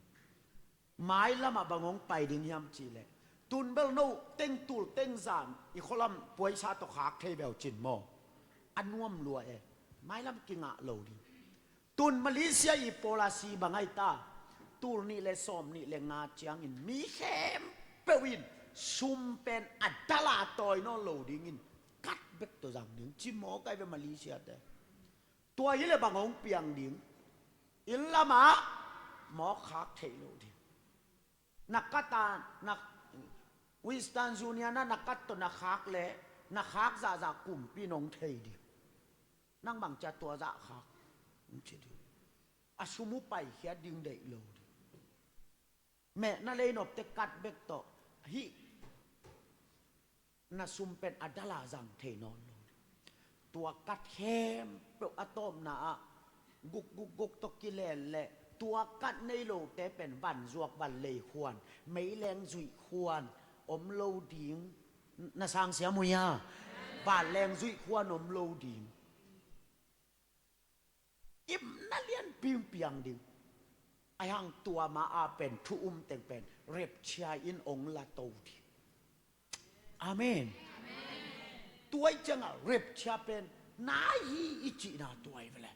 Mailamah bang hong pai ding hiam cihleh, tun bel no teng tul teng zan i khualam puaisa tawh khak thei beuh cin maw? A nuam lua e. Mailam kingah lo ding. Tun Malaysia i policy bang ahi ta? Tul nih le sawm nih le nga ciangin mi khempeuh in sum pen a dala tawi nawn lo dingin kat bek tawh zang ding ci maw, ka hi ve Malaysia te. Tua hileh bang hong piang ding? Inn lamah mawk khak theih loh ding. Na kat a, na Western Union ah na kat tawh na khak leh, na khak zahzah kumpi in hong thei ding. Nang bang cia tua zah khak, hong ci ding. A sum uh paikhiat ding deih lo ding. Mehna lei nopte kat bek tawh hih na sum pen a dala zang thei nawn lo. Tua kat khempeuh a tawpna ah guk guk guk tawh kilen leh tua kat nei lote pen vanzuak vanlei khuan, meileng zuih khuan om lo ding. Na sang siam uh hia? Vanleng zuih khuan om lo ding. Gimna lianpi piang ding. Ahi hang tua ma a pen thu um teng pen rapture in hong la to ding. Amen. Tua hi ciangah rapture pen nai hi i cihna tua hi ve leh.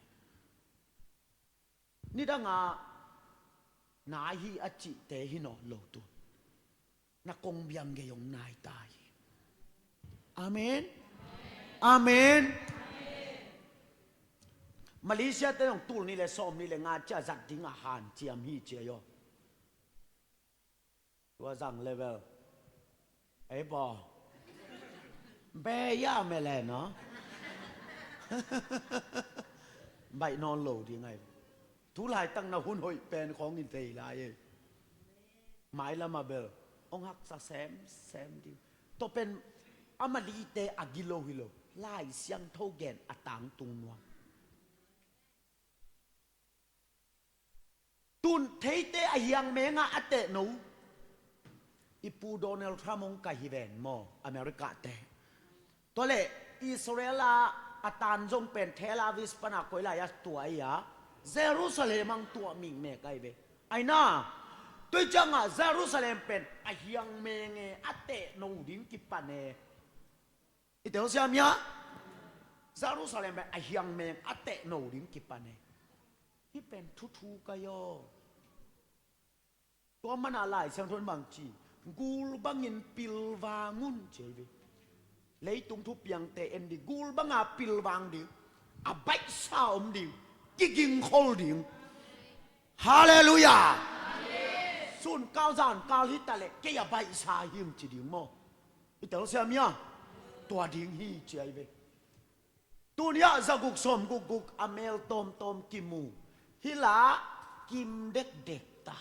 Nidangah nai hi a cihte hi nawn lo tu. Na kong biang gei hong nai ta hi. Amen. Amen. Malaysia te zong tul nih le sawm nih le nga cia zat ding a hanciam hi ci a hi aw. Tua zang level. Ei paw. Be ya me le no. Baih nawn lo ding ai. Tu laitak na hun hoih pen khawng in thei lai ei. Mailam a bel hong haksa semsem ding. Tua pen a malite a gilo hi lo. Lai Siangtho gen a tangtung nuam. Tun theite a hiang mengah a tehno. I pu Donald Trump hong kai hi ven maw, America te. Tua leh Israel a a tan zong pen Tel Aviv pana koi lai a tua hi a, Jerusalem ang tua mingmek ai ve. Aina, tua hi ciangah Jerusalem pen a hiang menge a tehno ding kipan e. I telsiam hia? Jerusalem pen a hiang meng a tehno ding kipan e. Hih pen thuthu kai aw. Tua mana Lai Siangtho in bang ci, gul bangin pilvang un ci hi ve. Leitung thupiangte en ding, gul banga pilvang ding, a baihsa om ding, kigingkhol ding. Halleluiah. Sunkal zankal hi taleh kei a baihsa hing ci ding maw? I telsiam hia? Tua ding hi ci ai ve. Tuni ah zaguk sawm gukguk a mel tawmtawm kimu hi la, kim dekdek ta.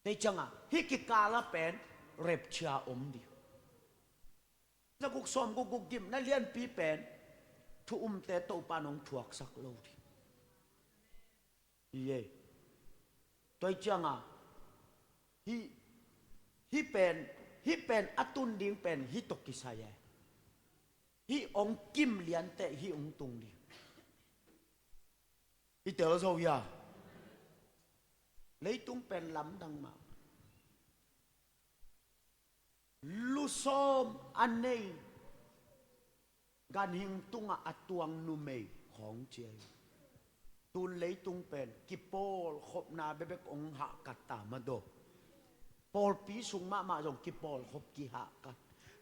Tei ciangah hih kikala pen rapture om ding. Zaguk sawm gukguk gimna lianpi pen thu umte Topa in hong thuaksak lo ding. Hi e. Tua hi ciangah hih, hih pen, hih pen a tun ding pen hih tawh kisai e. Hih hong kim lianteh hih hong tung ding. I tel zo hia? Leitung pen lamdang mah. Lusawm a nei, ganhing tungah a tuang numei khawng ci hi. Tun leitung pen kipawlkhopna bekbek hong hahkat ta mah daw. Pawlpi sung mahmah zong kipawlkhop kihahkat.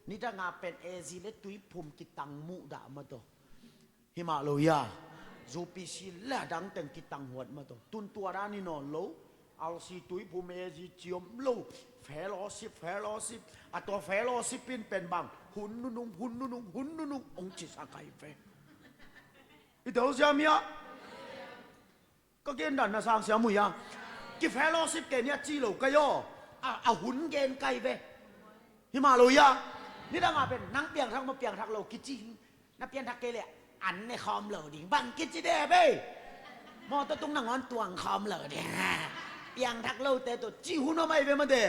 Nidanga pen A Z le Tuiphum kitang muhdah mah daw. Hi mah lo hia? U P C le a dang teng kitang huat mah tawh. Tun tua dan hi nawn lo. R C Tuiphum A Z ci om lo. Fellowship, fellowship. A tua fellowship in pen bang, hun nunung, hun nunung, hun nunung hong ci sa kai ve. I tel siam hia? Ka gen dan na sang siam uh hia? Kifellowship kei ni a ci lo kai aw. A, a hun gen kai ve. Hi mah lo hia? Nidangah pen nang piangthak maw, piangthak lo kici hi. Na piangthak kei leh an ne khawm lo ding bang kici de bei. Mawtaw tung nangawn tuang khawm lo ding. Piangthak lote tawh ci hun om ahi ve mah de.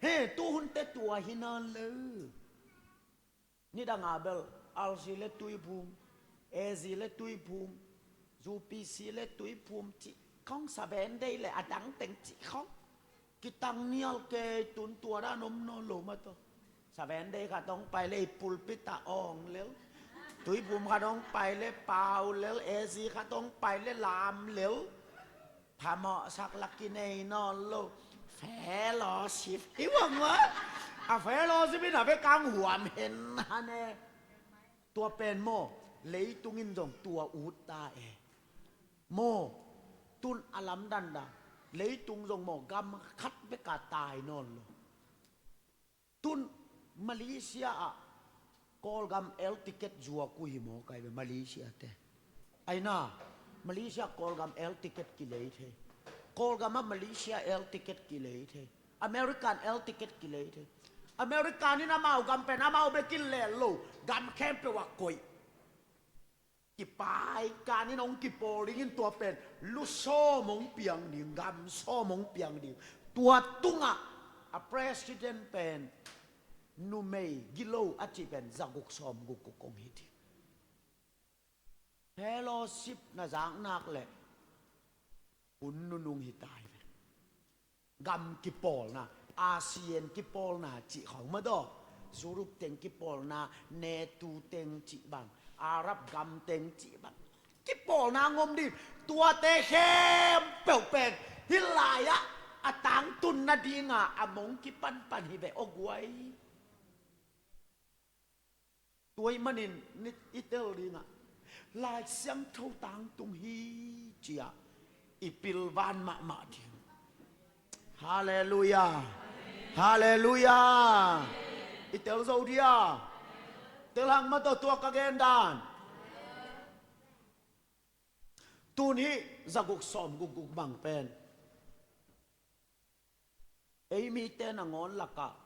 He, tu hunte tua hi nawn lo. Nidangah bel R C le Tuiphum, A Z le Tuiphum, U P C le Tuiphum cih khawng, Seven Day le a dang teng cih khawng. Kitang nial kei. Tun tua dan om nawn lo mah tawh. Seven Day khat hong pai le i pulpit ah awng lel. Tuiphum khat hong pai le pau lel, A Z khat hong pai le lam lel. Phamawhsak lak kinei nawn lo. Fellowship hi uang ua. A fellowship in a vekang huam hen hane. Tua pen maw, leitung in zong tua ut ta e. Maw, tun a lamdang dan. Leitung zong maw, gam khat bek a tai nawn lo. Tun Malaysia ah Kawlgam air ticket zuak uh hi maw kai ve, Malaysia te. Aina, Malaysia Kawlgam air ticket kilei thei. Kawlgam ah Malaysia air ticket kilei thei. American air ticket kilei thei. American in amau gam pen amau bekin lel lo. Gam khempeuh ah koih. Kipai kanin hong kipawl dingin tua pen lusawm hong piang ding, gam sawm hong piang ding. Tua tungah a president pen numei gilo a cih pen zaguk sawm gukguk hong hi ding. Fellowship na zak nak leh hun nunung hi tai ve. Gam kipawlna, ASEAN kipawlna cih khawng mah daw. Europe teng kipawlna, NATO teng cih bang, Arab gam teng cih bang. Kipawlna ngom ding, tuate khempeuh pen hih lai-ah a tangtun nadinga a mong kipanpan hi ve aw guai. Tua ahih manin i tel dingah Lai Siangtho tangtung hi ci-a i pilvan mahmah ding. Halleluiah. Halleluiah. I tel zo dia. Tel hang mah tawh tua ka gen dan. Tun hih zaguk sawm gukguk bang pen ei mite nangawn lakah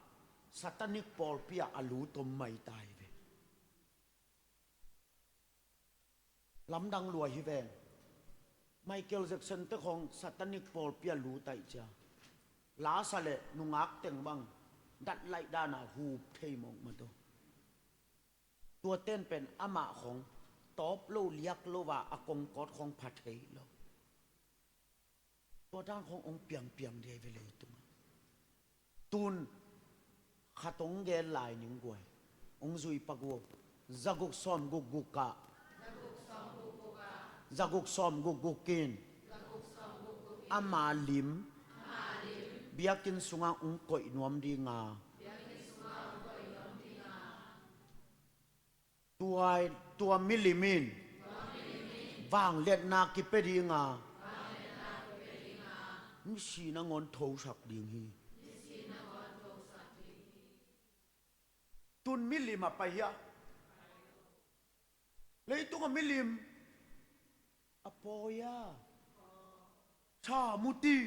satanic pawlpi ah a lut om maitai ve. Lamdang lua hi veng. Michael Jackson te khawng satanic pawlpi ah lut aih cia. Lasa le nungak teng bang datlaih dana hup thei mawk mah tawh. Tuaten pen amah khawng tawp lo liak lo a a kongkawt khawng pha thei lo. Tua dan khawng hong piangpiang dih ahi ve leitungah. Tun khat hong gen lai ning guai. Hong zui pak uh. Zaguk sawm gukguk ah, zaguk sawm gukguk in ama lim biakinn sungah hong koih nuam dinga, tua, tua milim in vangliatna kipia dinga, misi nangawn thosak ding hi. Tun milim a pai hia? Leitung a milim a pawi a, sa muti.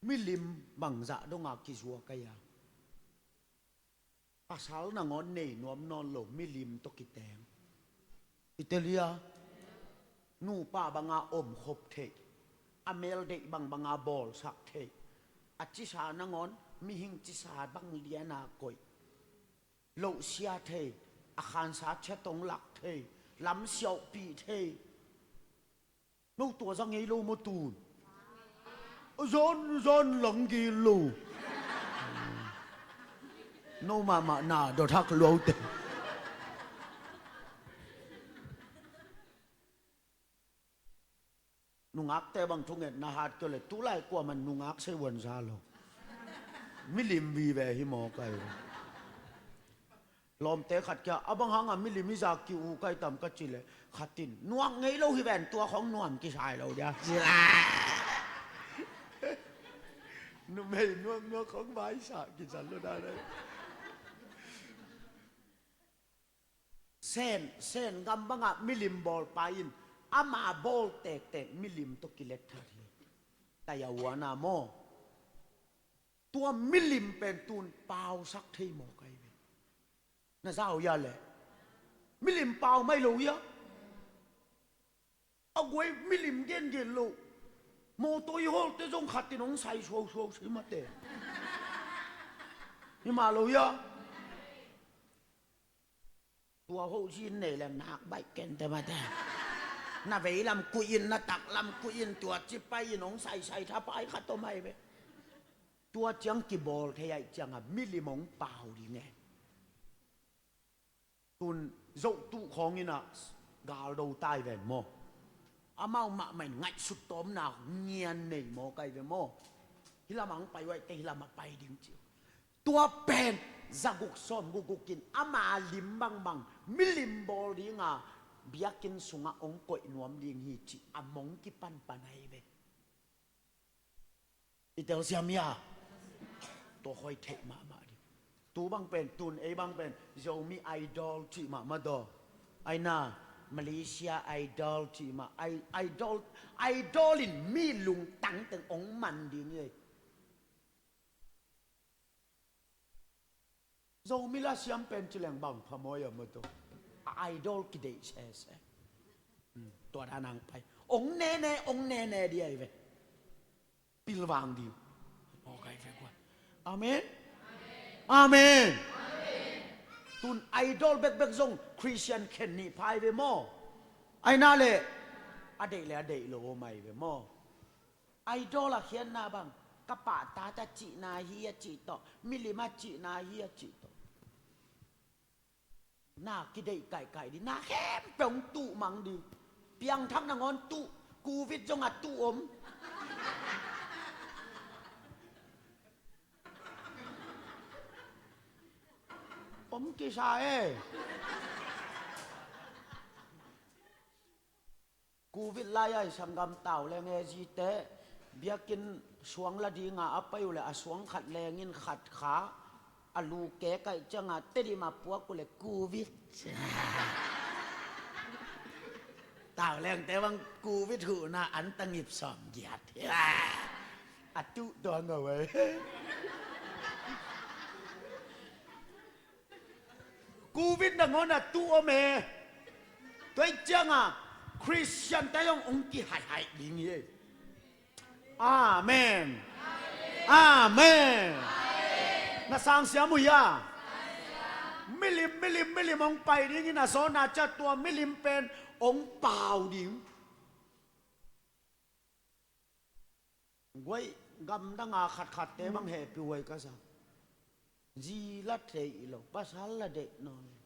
Milim bangzah donga kizuak ahi a, pasal nangawn nei nuam nawn lo milim tawh kiteng. I tel hia? Nupa banga omkhop theih, a mel deih bangbanga bawlsak theih, a cisa nangawn Mihing cisa bang liana koih. Lohsia thei, a khansa chet hong lak thei, lam siauhpih thei. No tua za ngei lo maw tun? Zon zon lang gil lo. No mahmah na dot hak luaute. Nungakte bang thungetna hat kio le tulai kuaman nungak sei uanza lo. Milim vive hi maw kai. Lawmte khat kia a bang hanga milim hi za ki u kai tam ka ci le khatin nuak ngei lo hi ven tua khong nuam kisai lo dia. Numei nuak nuak khong vaisa kisan lo da dai. Sen, Sen gam bangah milim bawlpa in ama bawl tektek milim tawh kilet that hi. Taya uana maw? Tua milim pen tun pausak thei maw kai ve? Na zau ya le milim pau mai lo ya. A guai milim gengen lo. Mawtaw i hawlte zong khatin hong sai suausuau si mate. Hi mah lo hia? Tua hoh zin nei le nak baih kente mate. Na veilam kuihin na taklam kuihin tua cipai in hong saisai thapai khat om ai ve. Tua ciang kibawl thei aih cianga milim hong pau ding e. Tun zohtuh khawngin ah galdo tai ven maw? Amau mahmah in ngaihsut tawmna ngian nei maw kai ve maw? Hilamah ang pai uaite hilamah pai ding ci uh. Tua pen zaguk sawm gukguk in ama lim bangbang milim bawl dinga biakinn sungah ong koih nuam ding hi cih a mong kipanpan ahi ve. I telsiam hia? Tua khoi theih mahmah ding. Tu bang pen tun ei bang pen Zomi Idol cih mahmah daw. Aina Malaysia Idol cih mah. Idol, Idol in mi lungtang teng ong man ding ei. Zomi la siam pen ci leng bang phamawh a mato. A Idol kideih sese. Tua dan ang pai ong nene ong nene di ai ve. Pilvang di. Amen. Amen. Tun Idol bekbek zong Christian khen nih phai ve maw? Aina le a deih le a deih lo mai ve maw? Idol a khiatna bang ka pahtat a cihna hi a cih tawh milim a cihna hi a cih tawh. Na kideih kaihkaih di na khempeuh hong tuh mang di. Piangthak nangawn tuh covid zong a tuh om. Om kisa e. Covid lai-a i sanggam tau leng e zite biakinn suang la dinga a pai uh le a suang khat lengin khat kha a lu ke kaih cianga Tedim a puak uh le covid. Tau lengte bang covid huhna an tangip sawm giat. A tuh tua ngau e. Covid nangawn a tuh om e. Tua ih cianga Christian te zong ong kihaihaih ding hi. Amen. Amen. Na sangsiam uh hia? Milim milim milim ong pai dingin a zawna cia tua milim pen ong pau ding. Guai gamdanga khatkhatte bang hehpih huai ka sa. Zi la theih lo pasal la deih nawn lo.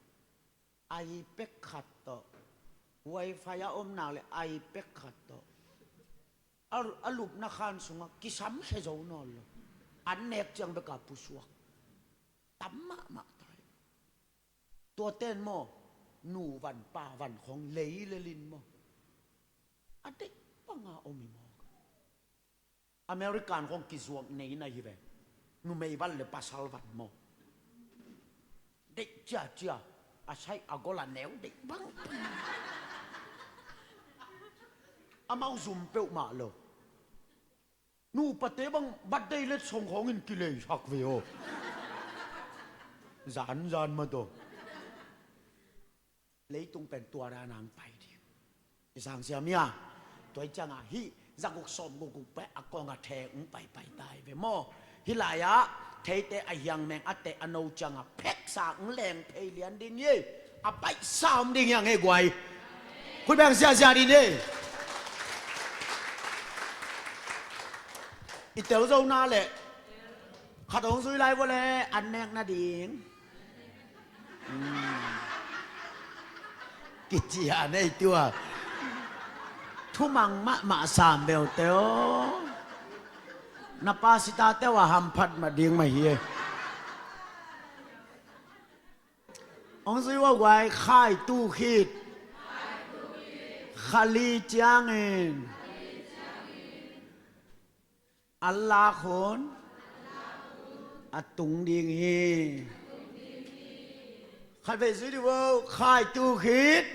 Ai pek khat tawh. Wifi a om nak le ai pek khat tawh. A lupna khan sungah kisam khe zo nawn lo. An nek ciang beka pusuak tam mahmah tai. Tuaten maw nu van pa van khong lei le lin maw? A deih panga om hi maw? American khong kizuak nei na hi ve. Numei van le pasal van maw? Deih ciacia a saih a gol a neu deih bang. Amau zum peuhmah lo. Nupate bang birthday letsong khawngin kileisak ve aw. Zanzan mah tawh. Leitung pen tua dan ang pai ding. I sangsiam hia? Tua ih cianga hih zaguk sawm gukguk peh a kawngah theng ung paipai tai ve maw? Hih lai-ah Theite a hiang meng a teh a no ciangah pheksa hong leng phei lian ding hi. A paisa om ding hiang hi guai. Khut beng siasia ding hi. I tel zo na leh khat hong zui lai vua leh an nek nading. Kici a nei tua. Thumang mahmah sam beute aw. Na pastor te uh a hamphat mah ding mah hi. Hong zui vua guai, Khaitu khit kha li ciangin a lak hun a tung ding hi. Khatvei zui dih vo, Khaitu khit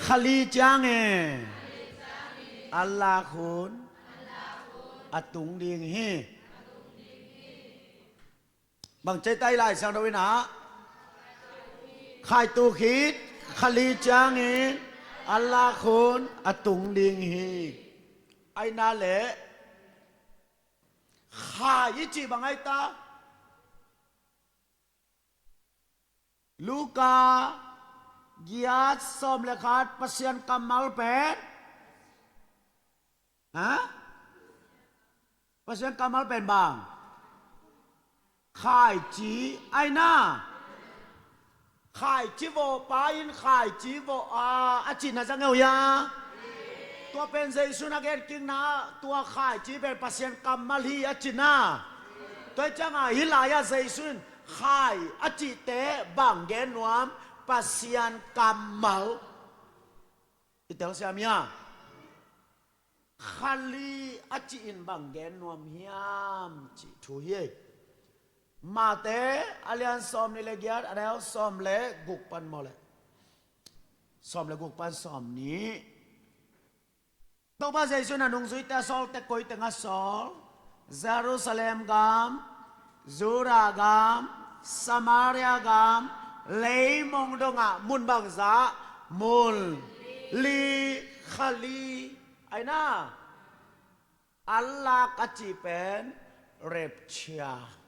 kha li ciangin a lak hun a tung ding hi. Bang ci ei ta i Lai Siangtho in ah, Khaitu khit kha li ciangin a lak hun a tung ding hi. Aina leh khai i cih bang ai ta? Luka giat sawm le khat, Pasian kammal pen, ha? Pasian kammal pen bang? Khaici, aina. Khaici vawhpa in khaici vawh a, a cihna za ngeu hia? Tua pen Jesu in a genkikna, tua khaici pen Pasian kammal hi a cihna. Tua hi ciangah hih lai-ah Jesu in khai a cihte bang gen nuam? Pasian kammal. I telsiam hia? Kha li a cih in bang gen nuam hiam cih thu hi. Mate a lian sawm nih le giat, a neu sawm le guk pan maw leh, sawm le guk pan sawm nih. Topa Jesu in a nungzuite a sawlte koi tengah sawl? Jerusalem gam, Judah gam, Samaria gam, leimong dongah, mun bangzah? Mun li, kha li. Aina, a lak a cih pen rapture.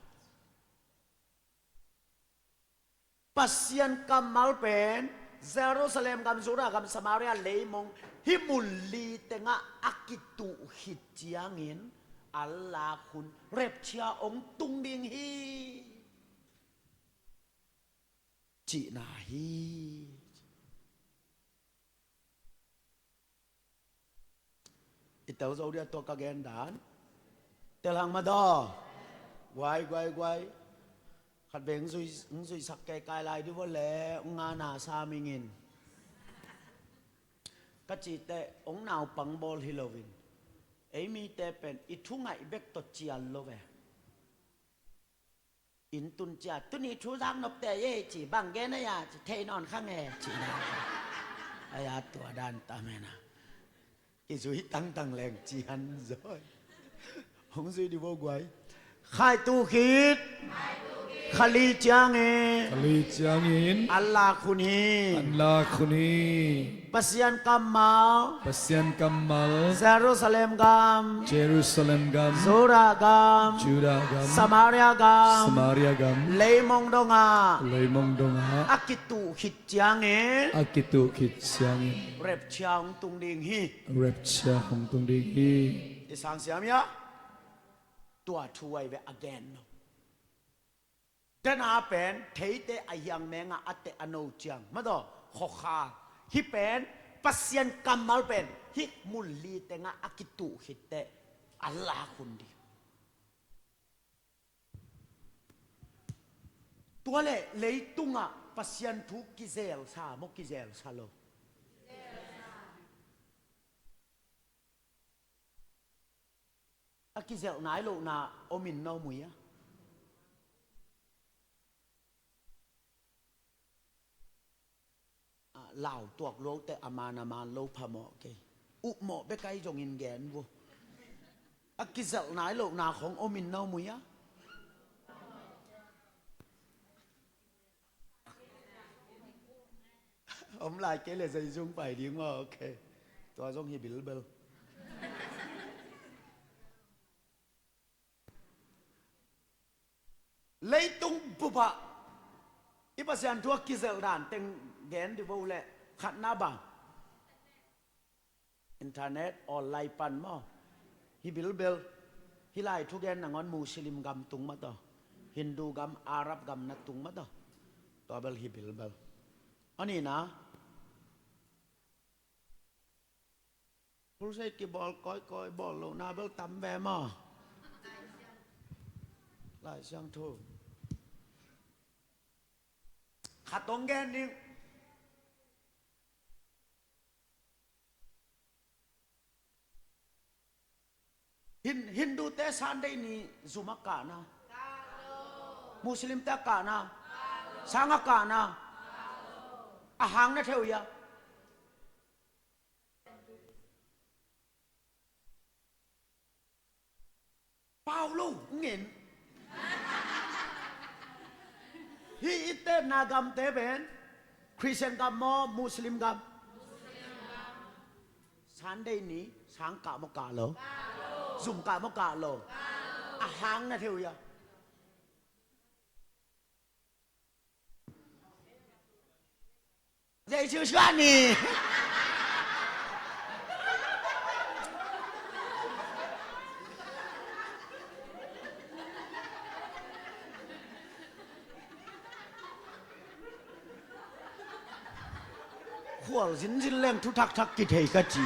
Pasian kammal pen Jerusalem gam, Judah gam, Samaria leimong, hih mun li tengah a kituh khit ciangin a lak hun, rapture hong tung ding hi cihna hi. I tel zo dia tua ka gen dan. Tel hang mah daw. Guai, guai, guai. Khatvei hong zui, hong zuisak kei kai lai dih vua leh, hong ngana sa mingin. Ka cih teh hong naupang bawl hi loin, ei mite pen i thu ngaih bek tawh cial lo ve. Inn tun ciang, tuni thu zak nop teh ei ci, bang gen a ia ci, thei nawn kha nge ci na. A ia tua dan ta mena. Kizui tangtang leng ci han zaw. Hong zui dih vo guai. Khaitu khit kha li ciangin, kha li ciangin, an lak hun hi. An lak hun hi. Pasian kammal, Pasian kammal, Jerusalem gam, Jerusalem gam, Judah gam, Judah gam, Samaria gam, Samaria gam, leimong dongah, leimong dongah, a kituh khit ciangin, a kituh khit ciangin, rapture hong tung ding hi. Rapture hong tung ding hi. I sang siam ia? Tua thu ai ve a gen lo. Dena pen theite a hiang mengah a teh a no ciang madaw, khokha. Hih pen Pasian kammal pen hih mun li tengah a kituh khit teh a lak hun ding. Tua leh leitungah Pasian thu kizelsa maw, kizelsa lo? A kizelh nai lohna om in na om uh hia? Ah, lau tuak lo teh a man a man lo phamawh kei. Upmawh bek ahi zongin gen vo. A kizelh nai lohna khong om in na om uh hia? Om lai kei leh zeizung pai ding maw, ok. Tua zong hi bilbel. Leitung bupah i Pasian thu a kizelh dan teng gen di vo leh, khatna bang, internet online pan maw, hi bilbel. Hih lai thugen nangawn Muslim gam tung mah tawh, Hindu gam, Arab gam na tung mah tawh, tua bel hi bilbel. A nihna, crusade kibawl kawikawi, bawl lohna bel tam ve maw? Lai Siangtho khat hong gen ning. Hin, Hindute Sunday ni zum a kahna, Muslimte a kahna, sang a kahna, a hang na thei uh hia? Pau lo, ngen. Hih i tetna gamte pen Christian gam maw, Muslim gam? Sunday ni sang kah maw, kah lo? Zum kah maw, kah lo? A hang na thei uh hia? Jesu suah ni. Khual zinzin leng thu thakthak kithei ka ci.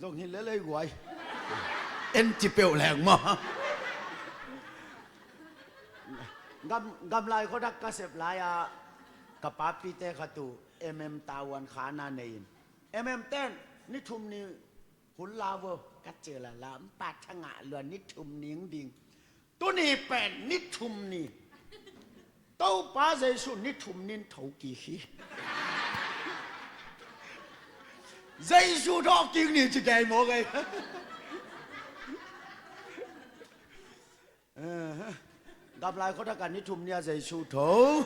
Zong hi lel ei guai. En ci peuh leng maw. Gam, gamlai khuadak ka sep lai-ah ka papite khat uh M M tavuan khana nei in, M M ten ni thum ni hun la vo, ka cil a lampa thangah luan ni thum ni hong ding. Tuni pen ni thum ni. Topa Jesu ni thum nin tho kik hi. Jesu tho kik ni ci kei maw kei. Gamlai khuadak a ni thum ni a Jesu tho.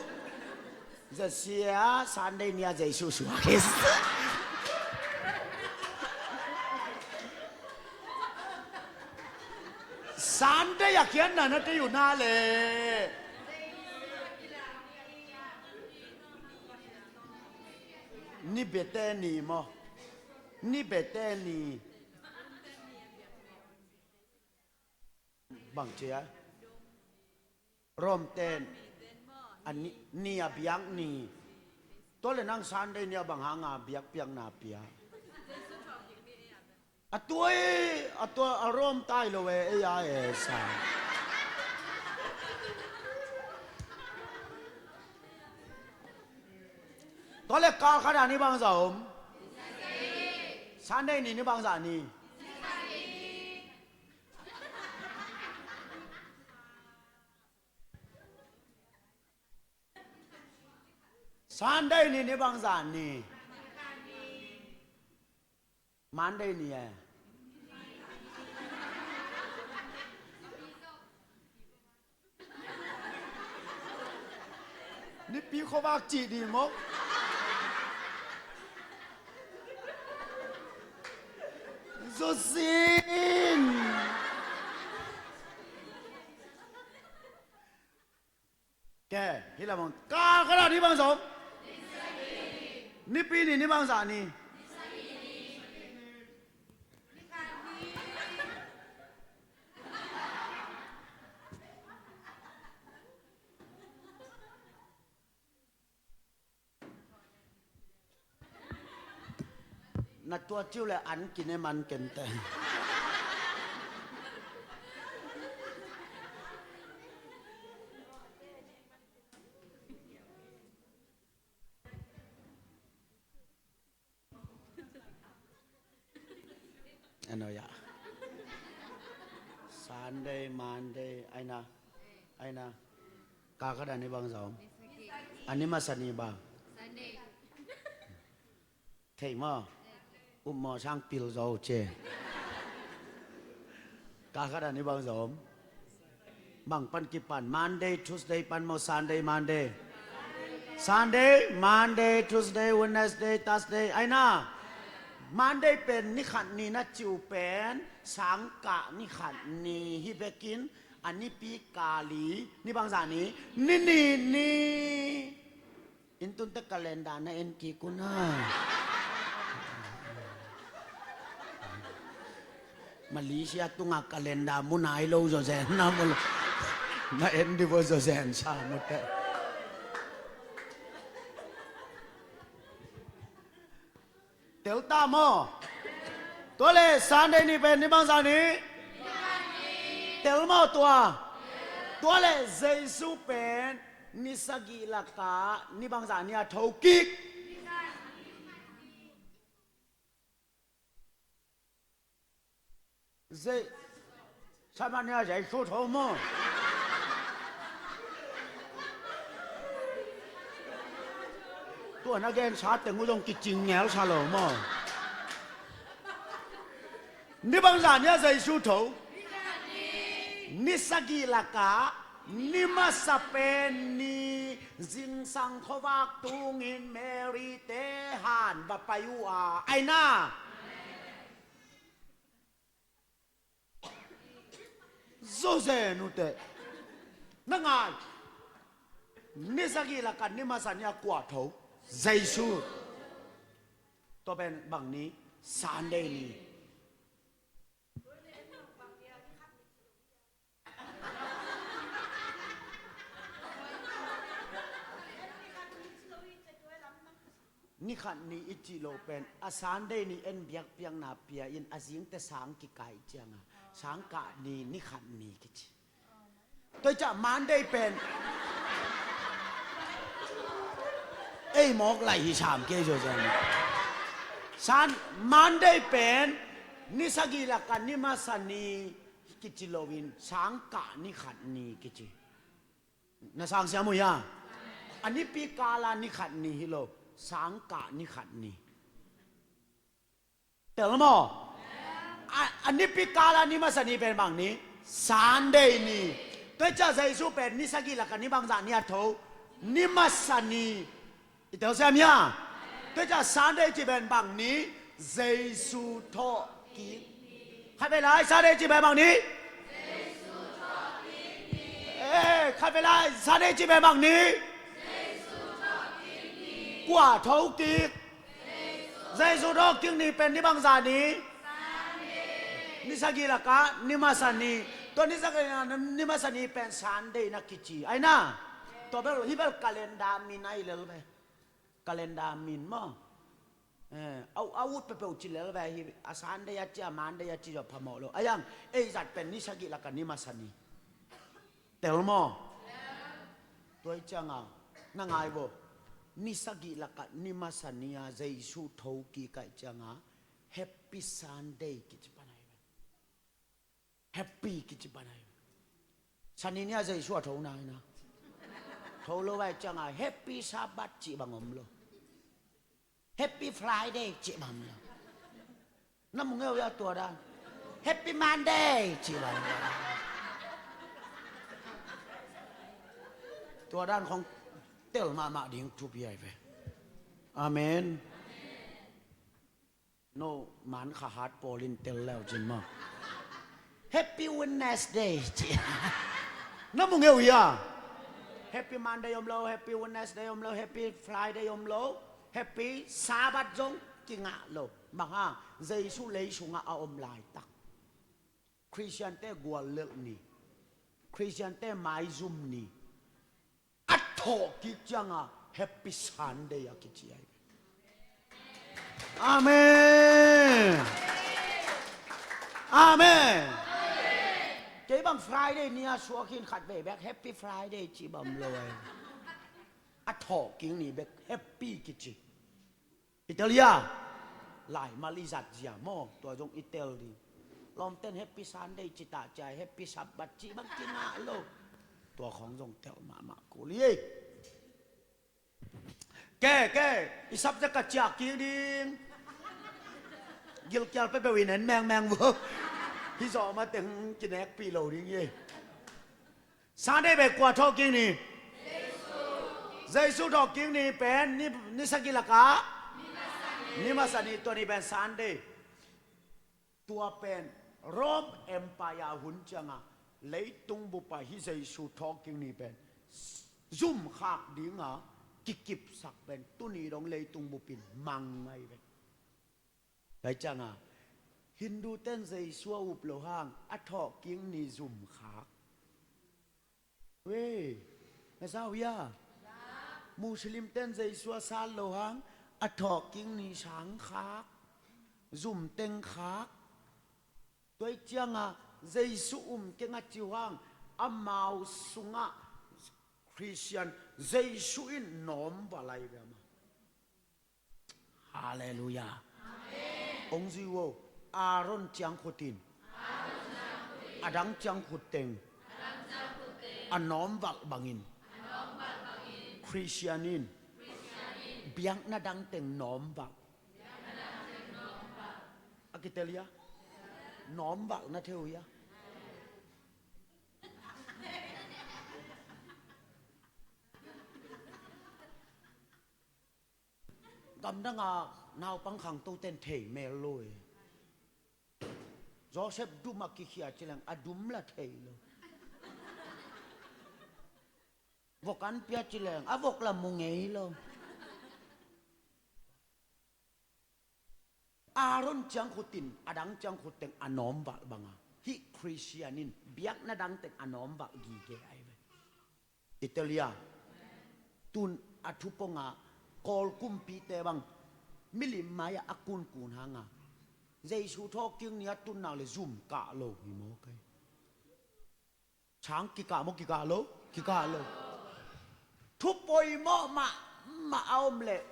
Zasia Sunday ni a Jesu suak hi. Sunday a khiatna na tei uh na le. Ni bete ni maw? Ni bete ni. Bang cia? Rom ten a ni, ni a biak ni. Tua le nang Sunday ni a bang hanga biakpiakna pia? A tua e, a tua a Rom tai lo e, ei a e sa. Tua le kal khat a ni bangzah om? Sunday ni ni bangzah ni? Sunday ni ni bangzah ni? Monday ni e. Nipi khuavak cih dih maw? Zusin. Ke, hih lamang. Kal khat a ni bangzah om? Nipi ni ni bangzah ni? Na tua ciu le an kine man kente. Ano ya. Sunday, Monday, aina, aina. Kal khat a ni bangzah om? A ni masa ni bang? Thei maw? Upmaw sang pil zaw ce. Kal khat a ni bangzah om? Bang pan kipan, Monday, Tuesday pan maw, Sunday, Monday? Sunday, Monday, Tuesday, Wednesday, Thursday, ai na. Monday pen ni khat ni na cih uh pen sangkah ni khat ni hi bekin, a nipi kali ni bangzah ni, ni nih ni. Inn tunte calendar na en kik un a. Malaysia tunga calendar mu nai lo zawzen na mu lo. Na en dih vo zawzen sa mu teh. Tel ta maw? Tua le Sunday ni pen ni bangzah ni? Tel maw tua? Tua le Jesu pen ni sagih lakah ni bangzah ni a tho kik? Zei, Sabbath ni a Jesu tho maw? Tua na gensa teng uh zong kicing ngel sa lo maw? Ni bangzah ni a Jesu tho? Ni sagih lakah ni masa pen ni, zingsang khuavak tungin Mary te han va pai uh a, ai na. Zawzen uh teh. Na ngai. Ni sagih lakah ni masa ni a kua tho? Jesu. Tua pen bang ni? Sunday ni. Ni khat ni i cih loh pen a Sunday ni en biakpiakna pia in a zingte sang kikaih cianga sangkah ni, ni khat ni kici. Tua ciah Monday pen ei mawk lai hi sam kei zawzen. San Monday pen ni sagih lakah ni masa ni kici loin sangkah ni khat ni kici. Na sang siam uh hia? A nipi kala ni khat ni hi lo, sangkah ni khat ni. Tel maw? A, a nipi kala ni masa ni pen bang ni? Sunday ni. Tua ciah Jesu pen ni sagih lakah ni bangzah ni a tho? Ni masa ni. I tel siam hia? Tua ciah Sunday ci pen bang ni? Jesu thawh kik. Khat vei lai, Sunday ci pen bang ni? Eh, khat vei lai, Sunday ci pen bang ni? Kua thawh kik? Jesu thawh kik ni pen ni bangzah ni? Ni sagih lakah ni masa ni. Tua ni sagih lakah ni masa ni pen Sunday na kici. Ai na. Tua bel, hi bel calendar min ai lel ve. Calendar min maw? Eh, a, a ut peuhpeuh ci lel ve hi, a Sunday a ci, a Monday a ci zaw phamawh lo. A yang, ei zat pen ni sagih lakah ni masa ni. Tel maw? Tua i cianga, na ngai vo. Ni sagih lakah ni masa ni a Jesu thokik a i cianga, Happy Sunday kici pan ai ve. Happy kici pan ai. Sani ni a Jesu a tho nai na. Tho lo vai cianga Happy Sabbath ci bang om lo. Happy Friday ci bang om lo. Na mu ngeu ya tua dan. Happy Monday ci bang om lo. Tua dan khong tel mahmah ding thupi ai ve. Amen. No, man kha hat pawl in tel leu cin maw. Happy Wednesday ci. Na mu ngeu hia? Happy Monday om lo, Happy Wednesday om lo, Happy Friday om lo, Happy Sabbath zong kingah lo. Bang hang, Jesu lei sungah a om laitak. Khristiante guallelh ni, Khristiante maizum ni. A thawhkik cianga Happy Sunday a kici ai. Amen. Amen. Kei bang Friday ni a suak hin khat vei bek Happy Friday ci bang om lo ai. A thawhkik ni bek Happy kici. I tel hia? Laimal i zat zia maw, tua zong i tel ding. Lawmten Happy Sunday ci ta cia, Happy Sabbath ci bang kingah lo. Tua khong zong tel mahmah kul hi. Ke, ke, i subject ka ciah kik ding. Gilkial peuhpeuh in en mengmeng vo. Hi zawh mateng kinekpih lo ding hi. Sunday pen kua thawhkik ni? Jesu thawhkik ni pen ni, ni sagih lakah ni masa ni, tua ni pen Sunday. Tua pen Rome Empire hun cianga leitung bupa hi Jesu thawhkik ni pen zumkhak dinga kikipsak pen tuni dong leitung bupin mang ngai ve. Tua cianga Hindu ten Jesu a up lo hang a thawhkik ni zumkhak. Wei, na za uh hia? Muslim ten Jesu a sat lo hang a thawhkik ni sangkhak, zumtengkhak. Tua cianga Jesu um keng a ci uh hang amau sungah Christian Jesu in nawm valh lai ve ama. Halleluiah. Amen. Ong zui uh, Aaron ciangkhut in a dang ciangkhut teng a nawm valh bangin Christian in biakna dang teng nawm valh. A kitel hia? Nawm valh na thei uh hia? Gamdanga naupang khangto ten thei mel lo e. Joseph dum a kikhia ci leng a dum la thei lo. Vok an pia ci leng a vok la mu ngei lo. Aaron ciangkhut in a dang ciangkhut teng a nawm valh banga hih Christian in biakna dang teng a nawm valh gige ai ve. Italia tun a thuponga Kawl kumpite bang milim mai-ah a kunkun hanga Jesu thawhkik ni a tun nak le zum kah lo hi maw kai? Chang kikah maw, kikah lo? Kikah lo. Thu poimawh mahmah a om leh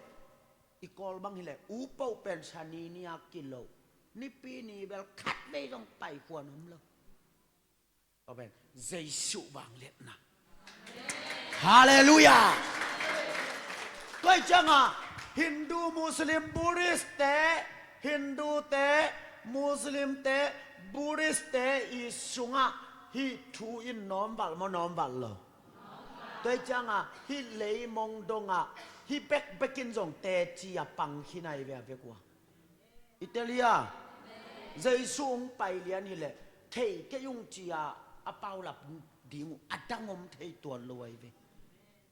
i Kawl bang hileh upoh pen sani ni a kilo, nipi ni bel khat vei zong paikhuan om lo. Amen. Jesu vangliatna. Halleluiah. Tua cianga Hindu, Muslim, Buddhist te, Hindu te, Muslim te, Buddhist te i sungah hih thu in nawmvalh maw, nawmvalh lo? Tua cianga hih leimong dongah hih bekbek in zong teci a pang khin ai ve a vekua. I tel hia? Jesu hong pai lian hileh thei kei ung ci-a a paulap ding uh a dang om thei tuan lo ai ve.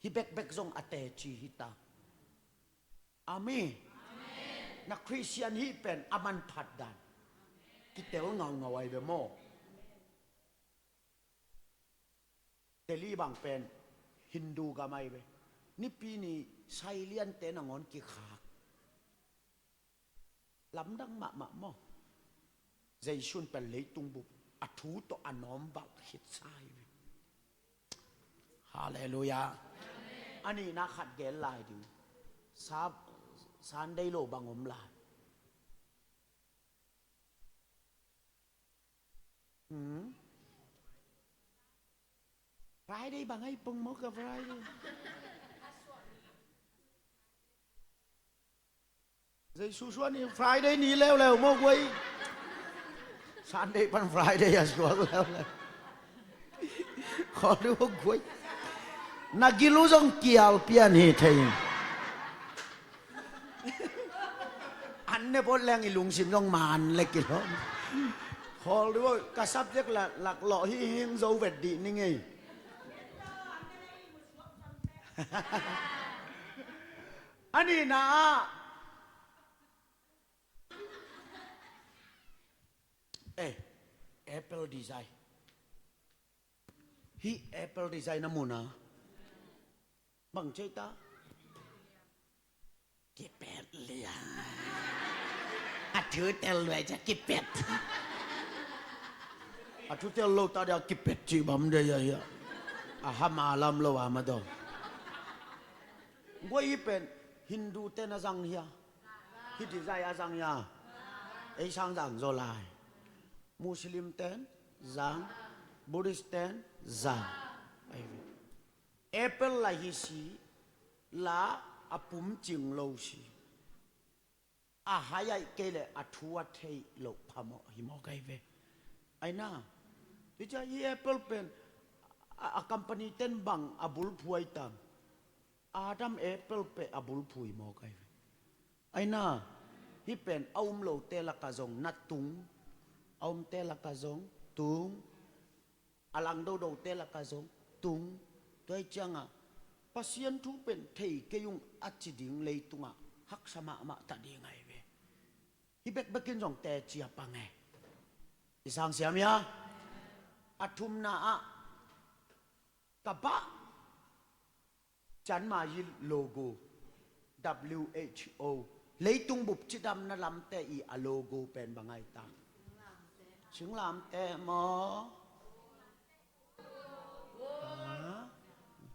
Hih bekbek zong a teci hita. Amen. Na Christian hih pen a manphat dan kitel ngaungau ai ve maw? Delhi bang pen Hindu gam ai ve. Nipi ni sailiante nangawn kikhak. Lamdang mahmah maw? Jesu in pen leitung bup a thu tawh a nawmvalh khitsa ai ve. Halleluiah. A nihna khat gen lai ding. Sa-, Sunday lo bang om lai. Hmm? Friday bang ai pong maw ka Friday? Jesu suan ni Friday ni leuleu maw guai? Sunday pan Friday a suak leuleu. Khawl dih uh guai. Na gil uh zong kial pian hi thei. An ne pawt leng i lungsim zong man le kilawm. Khawl dih uh ka subject la laklawh hi hing zo vet dih ni ngei. A nihna ah, eh, apple design. Hih apple design na mu na? Bang ci ta? Kipet liang. A thu tel luai cia kipet. A thu tel lo ta dia kipet ci bam dia ia ia. A ham a lam lo a ma dong. Guai pen Hindu ten a zang hia? Hih design a zang hia? Ei sang zang zaw lai. Muslim ten zang, Buddhist ten zang. Ai ve. Apple la hi si, la a pum cing lo si. A hai ai kei le a thu a thei lo phamawh hi maw kai ve. Ai na. Hi cia hi apple pen a, a company ten bang a bulphuai tang. Adam apple peh a bulphu hi mawk ahi ve. Aina, hih pen a um lote lakah zong na tung, a umte lakah zong tung, a lang dodote lakah zong tung. Tua hi ciangah Pasian thu pen thei kei ung a ci ding leitungah haksa mahmah ta ding ahi ve. Hih bekbekin zong teci a pang e. I sang siam hia? A thumna ah ka bah Chanmayi logo, W H O, leitung bup cidamna lamte i a logo pen bang ahi ta? Singlamte maw?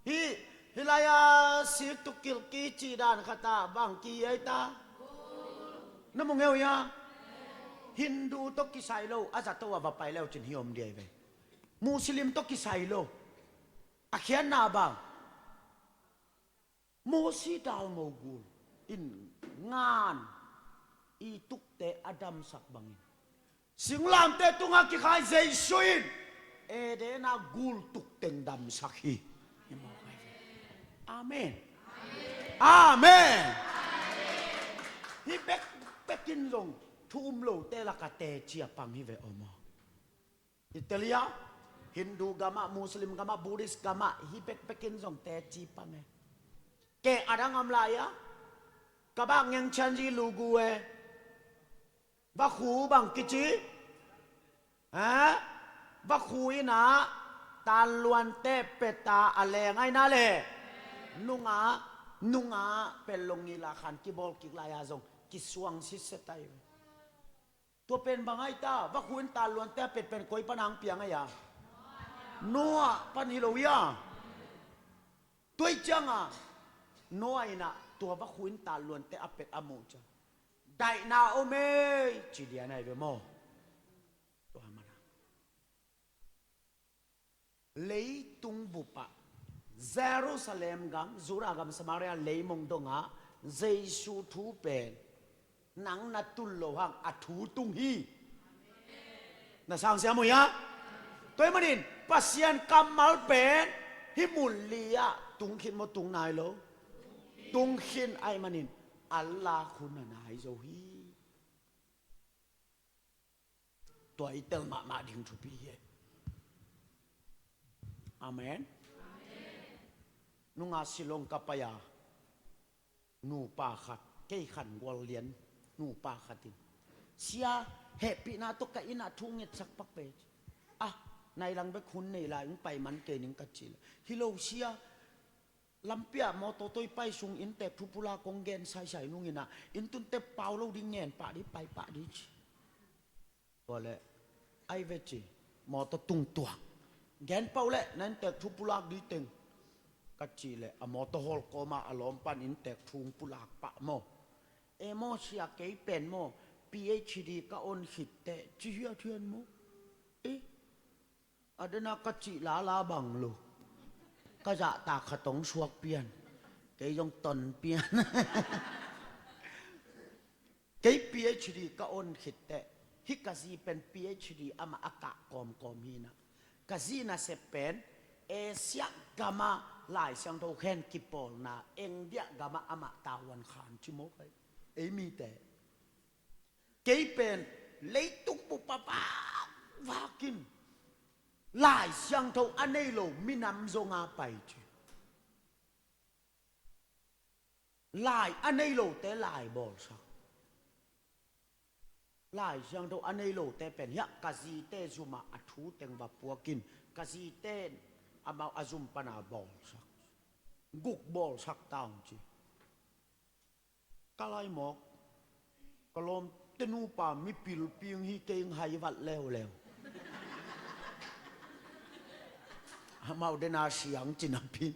Hih, hih lai-a siktuk kilki cih dan khat ah bang ki ahi ta? Na mu ngeu hia? Hindu tawh kisai lo, a zato a va pai leu cin hi om dia hi ve. Muslim tawh kisai lo. A khiatna bang? Mosi dalmo gul in ngan i tukte a damsak bangin singlamte tungah kikhai Jesu in Eden a gul tukteng damsak hi. Amen. Amen. Hih bekbekin zong thu um lote lakah teci a pang hi ve aw maw? Italia, Hindu gamah, Muslim gamah, Buddhist gamah, hih bekbekin zong teci pang e. Keh a dang om lai a, ka bah Ngeng Chanyi logo e. Vakhu bang kici? Ha? Vakhu in a tanluante peta a leng aina le nunga, nunga pelong ngila khan kibawl kik lai-a zong kisuang sitset ahi ve. Tua pen bang ahi ta? Vakhu in tanluante a pet pen koi pan hong piang ahi a? Noah pan hi lo hia? Tua hi ciangah Noah in a tua vakhu in tanluante a pet a muh ciang daihna om ei ci dian ahi ve maw? Tua mana leitung bupah Jerusalem gam, Judah gam, Samaria leimong dongah Jesu thu pen nang na tun loh hang a thu tung hi. Na sang siam uh hia? Tua hi manin Pasian kammal pen hih mun li ah tung khin maw, tung nai lo? Tung khin ahi manin a lak hun a nai zo hi. Tua i tel mahmah ding thupi hi. Amen. Nunga Shillong ka pai a, nupa khat, kei khan gual lian nupa khat in, "Sia, hehpihna tawh ka inn ah thu ngetsak pak ve. Ah, nai lang bek hun nei lai ung, pai man kei ning," ka cih leh, "Hi lo sia, lampi ah mawtaw tawh i pai sung, inntek thu pulak kong gen saisai nung in ah, inn tunte pau lo ding, ngen pah dih, pai pah dih," ci. Tua leh, "Ai ve," ci, "mawtaw tung tuak. Gen pah uh leh na inntek thu pulak dih teng," ka cih leh, a mawtaw hawl kawm ah a lawm pan inntek thu hong pulak pah maw. "E maw sia, kei pen maw P H D ka on khit teh," ci hiathiat maw. Eh, a dena ka cih lala bang lo. Ka zahtak khat hong suak pian. Kei zong ton pian. "Kei P H D ka on khit teh, hih ka zi pen P H D amah a kah kawmkawm hi in ah, ka zi nasep pen Asia gam ah Lai Siangtho khen kipawlna, India gam ah amah tavuan khan," ci maw kai. Ei mite, "Kei pen leitung bup ah vakvak in Lai Siangtho a nei lo minam zong a pai," ci. Lai a nei lote lai bawlsak. Lai Siangtho a nei lote pen hiah ka zite zum ah a thu teng va puak in, ka zite amau a zum pan a bawlsak. Guk bawlsak ta ung ci. Ka lai mawk, ka lawmte nupa mipil piang hi, kei hong hai vat leuleu. Amau dena siang ci napi in,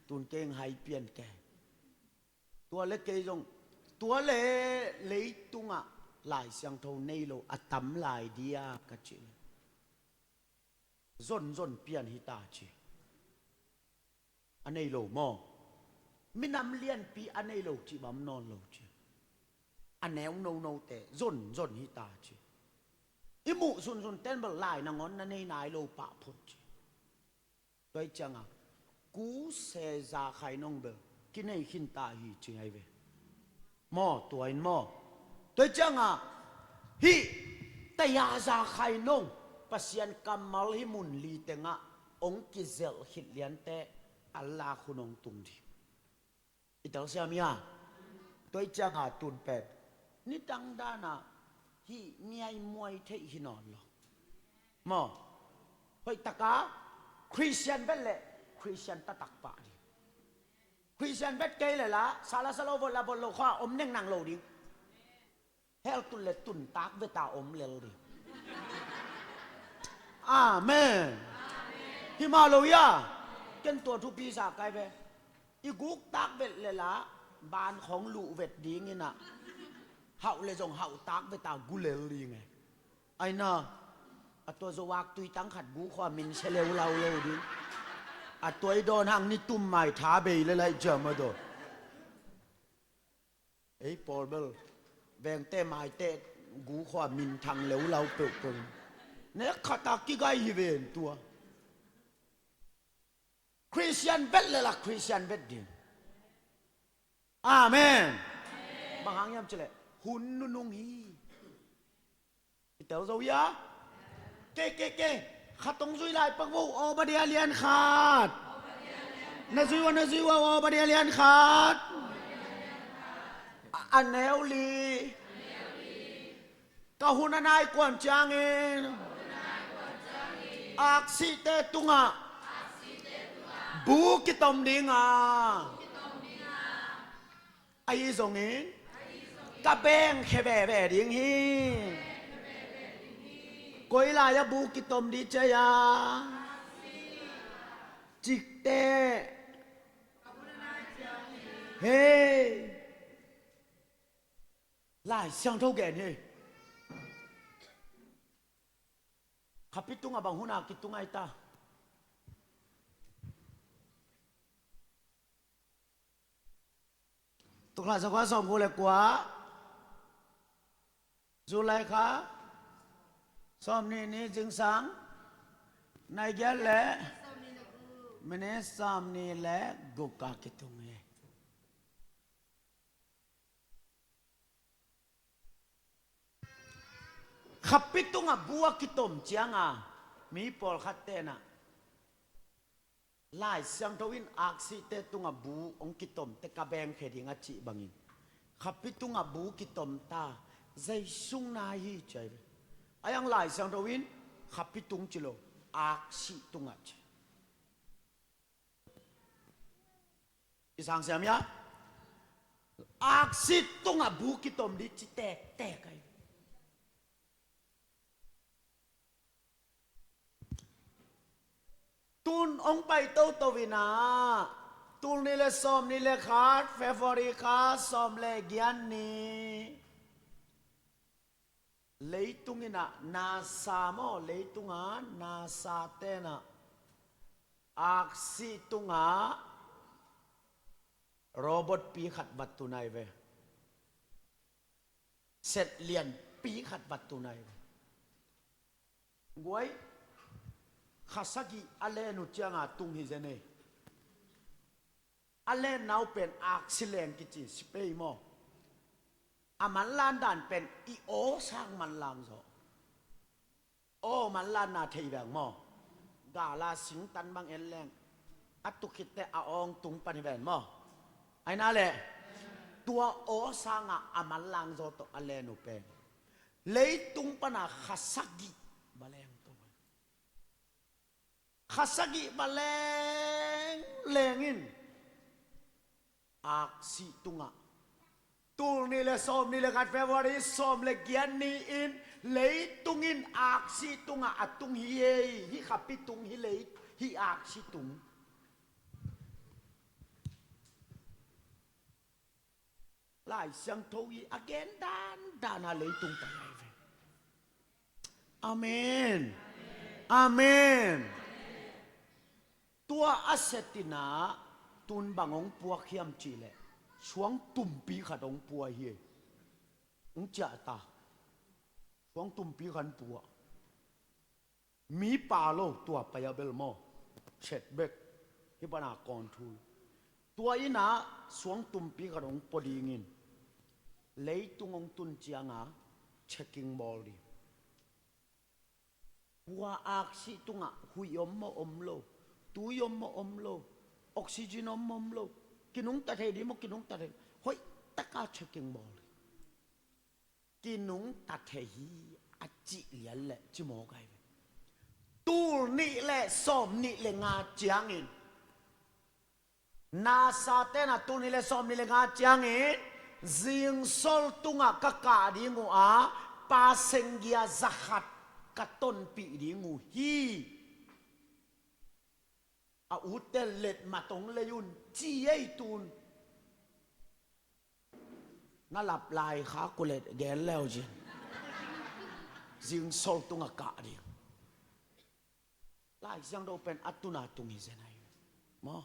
tun kei hong hai pian kei. Tua leh kei zong, tua leh leitung ah Lai Siangtho nei lo a tam lai dia ka cih leh, zonzon pian hi ta ci. A nei lo maw? Minam lianpi a nei lo cih bang om nawn lo ci. A neu nonote zonzon hi ta ci. I muh sunsun ten bel lai nangawn na nei nai lo pah phot ci. Tua hi ciangah, kuse za khai nong bel, kinei khinta hi ci ngai ve. Maw, tua in maw? Tua hi cianga hih taya za khai nong Pasian kammal hih mun li tengah hong kizelh khit liante a lak hun hong tung ding. I telsiam hia? Tua hi cianga tun pen nidang dana hih ngiaimuai theih hi nawn lo. Maw? Hoihtaka Khristian vet le Khristian taktak pah ding. Khristian vet kei le la sala salo vot la vot lo kha om nengnang lo ding. Hell tun le tun tak veta om lel ding. Amen. Hi mah lo hia? Ken tua thupi sa kai ve. I guk tak vet le la ban khong luh vet ding ina hauh le zong hauh tak veta gu lel ding e. Aina a tua zo vak tui tang khat gu khua min se leu lau lo ding. A tua i dawn hang ni tum mai tha bei le lai jam a daw. Ei pawl bel vengte maite gu khua min thang leu lau peuhpeuh. Nek khata kigai hi ven tua. Khristian vet le la Khristian vet ding. Amen. Bang hang hiam cileh hun nunung hi. I tel zo hia? Ke ke ke. Khat hong zui lai pak vo. Aw badia lian khat. Na zui ua na zui ua aw badia lian khat. A, a neu li. Ka hun a nai kuan ciangin aksihte tungah bu kitom dinga. Ahi zongin ka bengkhe veve ding hi. Koi lai-ah bu kitom dih cia? Cikte. Hei. Lai Siangtho gen hi. Khapi tungah bang huna kitung ai ta? Tukla zakua sawm gu le kua. Zulai kha sawm ni ni zingsang nai giat le minit sawm ni le guk a kitung hi. Khapi tungah bu a kitom cianga mi pawlkhat tenah Lai Siangtho in aksihte tungah bu hong kitom te ka bengkhe ding a cih bangin khapi tungah bu kitom ta, zei sung na hi ci ai ve. A yang Lai Siangtho in khapi tung ci lo, aksih tungah ci. I sang siam ia? Aksih tungah bu kitom dih ci tektek ai. Tun hong pai toto inah tul ni le sawm ni le khat February kha sawm le giat ni. Leitung inah NASA maw, leitunga NASA tenah aksi tungah robot pi khat vat tunai ve. Set lian pi khat vat tunai ve. Guai khasagi a len uh cianga tung hi zen ei. A lenna uh pen aksi leng kici sipei maw? A manlan dan pen i aw sang manlang zaw. Aw manlanna thei veng maw? Gala singtan bang en leng a tukhitte a awng tung pan hi ven maw? Aina le tua aw sanga a manlang zaw tawh a len uh pen leitung pana khasagi baleng to. Khasagih va lengleng in aksi tungah tul ni le sawm ni le khat February sawm le giat ni in leitung in aksi tungah a tung hi ei. Hi khapi tung hi lei hi aksi tung. Lai Siangtho i a gen dandan a leitung pai lai ve. Amen. Amen. Tua a setina tun bang hong puak hiam cihleh suang tumpi khat hong pua hi. Hong ciah ta suang tumpi khat hong pua. Mi pa lo tua pai a bel maw? Chet bek hi pana kawn thu. Tua in ah suang tumpi khat hong pua dingin leitung hong tun cianga checking bawl ding. Bua aksi tungah huih om maw om lo, tui om maw om lo, oxygen om maw om lo, kinungta thei ding maw kinungta thei, hoih taka checking bawl ding. Kinungta thei hi a cih lian le ci mawk ahi ve. Tul nih le sawm nih le nga ciangin, NASA te na tul nih le sawm nih le nga ciangin zingsol tungah ka kah ding uh a, passenger za khat ka tonpih ding uh hi. A ute let matong lei un ci ei tun. Na lap lai kha ku let gen leu zin. Zingsol tungah kah ding. Lai Siangtho pen a tuna tung hi zen ahi maw?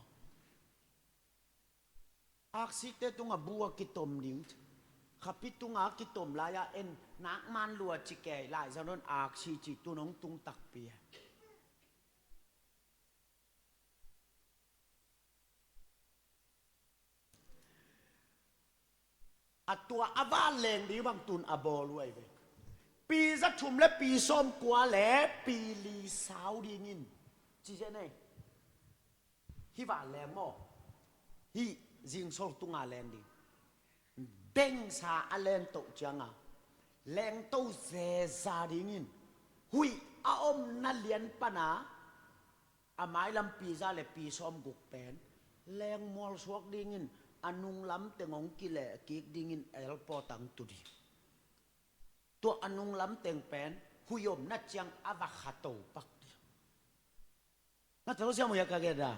Aksite tungah bu a kitom ding, khapi tungah kitom lai-a en nak man lua ci kei, Lai Siangtho in aksi ci tun hong tung takpi e. A tua a van leng ding bang tun a bawl uh ahi ve. Pi za thum le pi sawm kua le pi li sau dingin ci zen ei. Hih van leng maw? Hih zingsol tunga leng ding. Bengsa a leng toh cianga leng to zeza dingin huih a omna lian pana a mailam pi za le pi sawm guk pen leng mualsuak dingin a nunglam teng hong kileh kik dingin airport ang tu ding. Tua a nunglam teng pen huih omna ciang a va khato pak ding. Na tel siam uh hia ka gen a?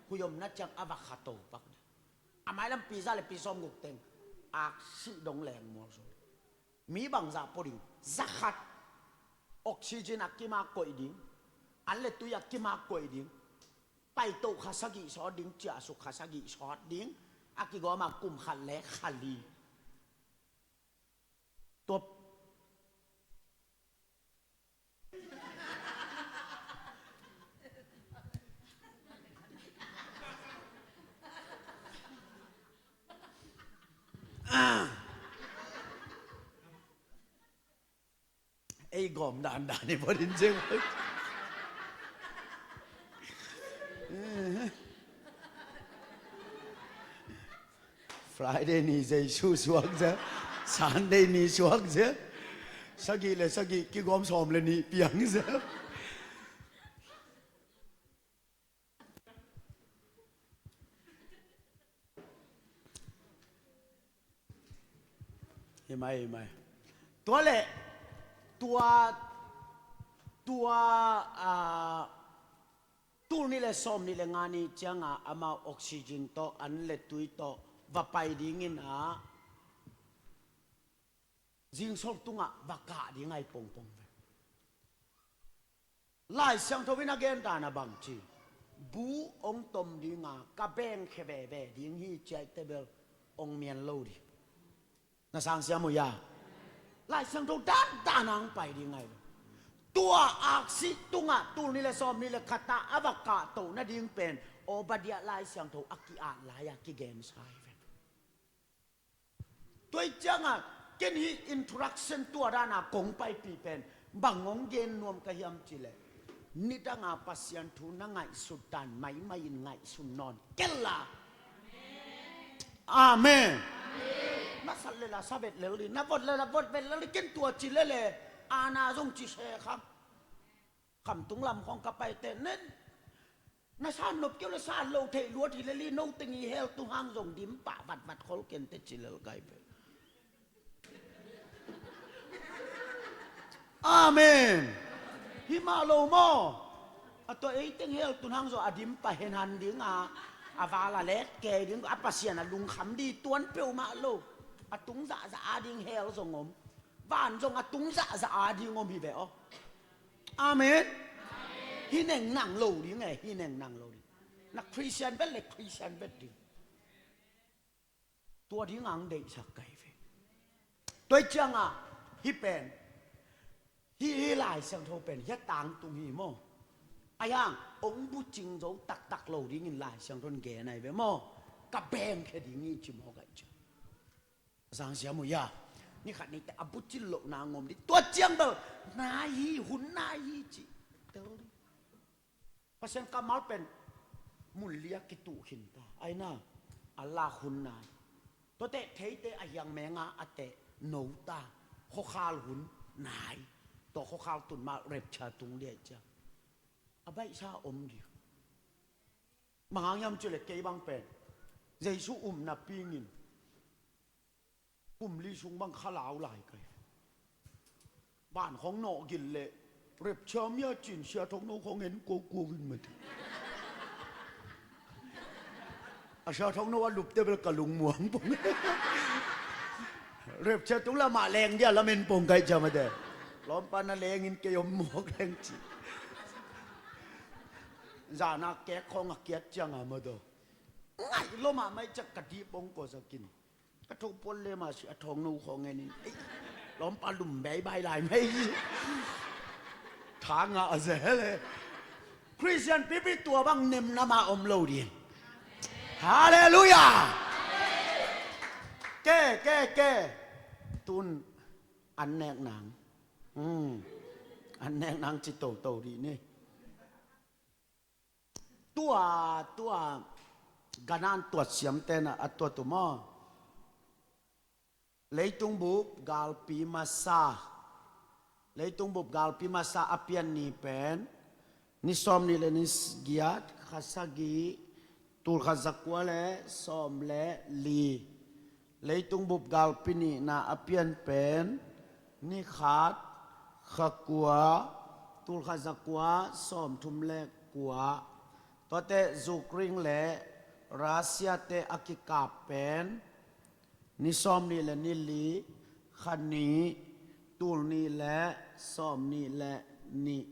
Huih omna ciang a va khato pak ding. A mailam pi za le pi sawm guk teng aksi dong leng mualsuak. Mi bangzah pua ding? Za khat. Oxygen a kimak koih ding. An le tui a kimak koih ding. Paito kha sagih sawt ding, ciahsuk kha sagih sawt ding. A kigawm a kum khat le kha li. Tua ei gawm dandan i pawt in zeng. Friday ni Jesu suak zel, Sunday ni suak zel, sagih le sagih kigawm sawm le nih piang zel. Hi mai, hi mai. Tua le tua, tua, ah, tul nih le sawm nih le nga ni cianga amau oxygen tawh an le tui tawh va pai dingin ah zingsol tungah va kah ding ahi pongpong ve. Lai Siangtho in a gen dan a bang ci, bu hong tom dinga ka bengkhe veve ding hi ciaite bel hong mian lo ding. Na sang siam uh hia? Lai Siangtho dandan a hong pai ding ahi lo. Tua aksi tungah tul nih le sawm nih le khat ah a va kahtoh nading pen Obadiah Lai Siangtho a ki-at lai-a kigen sa hi ve. Tua hi cianga ken hih introduction tua dana kong paipih pen bang hong gen nuam ka hiam cileh, nidanga Pasian thu na ngaihsut dan maimai in ngaihsun nawn kei la. Amen. Na sat le la sa vet lel ding, na vot le la vot vet lel ding, ken tua ci lele ana zong ci se kham. Khamtung lam khawng ka paite nen na san nop keu le san lo theih luat hi lel hi, no teng i hell tung hang zong dim pah vatvat khol kente ci lel kai ve. Amen. Hi mah lo maw? A tua ei teng hell tung hang zong a dim pah henhan dinga a val a let kei ding a Pasian a lungkham di tuan peuhmah lo. A tung zahzah a ding hell zong om. Van zong a tung zahzah a ding om hi ve aw. Amen. Hi neng nang lo ding e, hi neng nang lo ding. Na Christian vet le Christian vet ding. Tua ding ang deihsak kai ve. Tua hi cianga hih pen, hih, hih Lai Siangtho pen hia tangtung hi maw? Ahi hang hong bucing zo taktak lo dingin Lai Siangtho in gen ahi ve maw? ka bengkhia ding hi ci mawk aih ciang. Zang siam uh ia, ni khat ni teh a bucin lohna ngom ding, tua ciang bel nai hi, hun nai hi ci tel ding. Pasian kammal pen mun li a kituh khin ta, aina a lak hun nai. Tua teh theite a hiang menga a teh no ta, khuakhal hun nai. Tua khuakhal tun mah rapture tung ding aih ciang a baihsa om ding. Bang hang hiam cih leh kei bang pen Jesu um napi-in kum li sung bang khalau lai kai. Van khong nawh gil leh rapture mia cin Sia Thongno khong en koko vin mate. A Sia Thongno a lupte bel ka lungmuang pong. Rapture tung la mah leng dia lamen pong kai ciang mate. Lawmpa na lengin kei om mawk leng ci. Zana kek khong a kiat ciang a mate. Ngai lo mahmah ciang ka dih pong ko zakin. Ka tho puan le mah si a Thongno khong en in. Ei, lawmpa lum beibai lai mei. Tha ngah a zel e. Khristian pipi tua bang nemna mah om lo ding. Halleluiah. Ke, ke, ke. Tun an nek nang. Hmm. An nek nang ci toto dih ni. Tua, tua, ganan tuat siamten a tuat uh maw? Leitung bup galpi masa. Leitung bup galpi masa a pian ni pen ni sawm nih le ni giat, kha sagih, tul khat zakua le sawm le li. Leitung bup galpi nihna a pian pen ni khat, kha kua, tul khat zakua sawm thum le kua. Tuate Ukraine le Russia te a kikap pen ni sawm nih le ni li, kha nih, tul nih le sawm nih le nih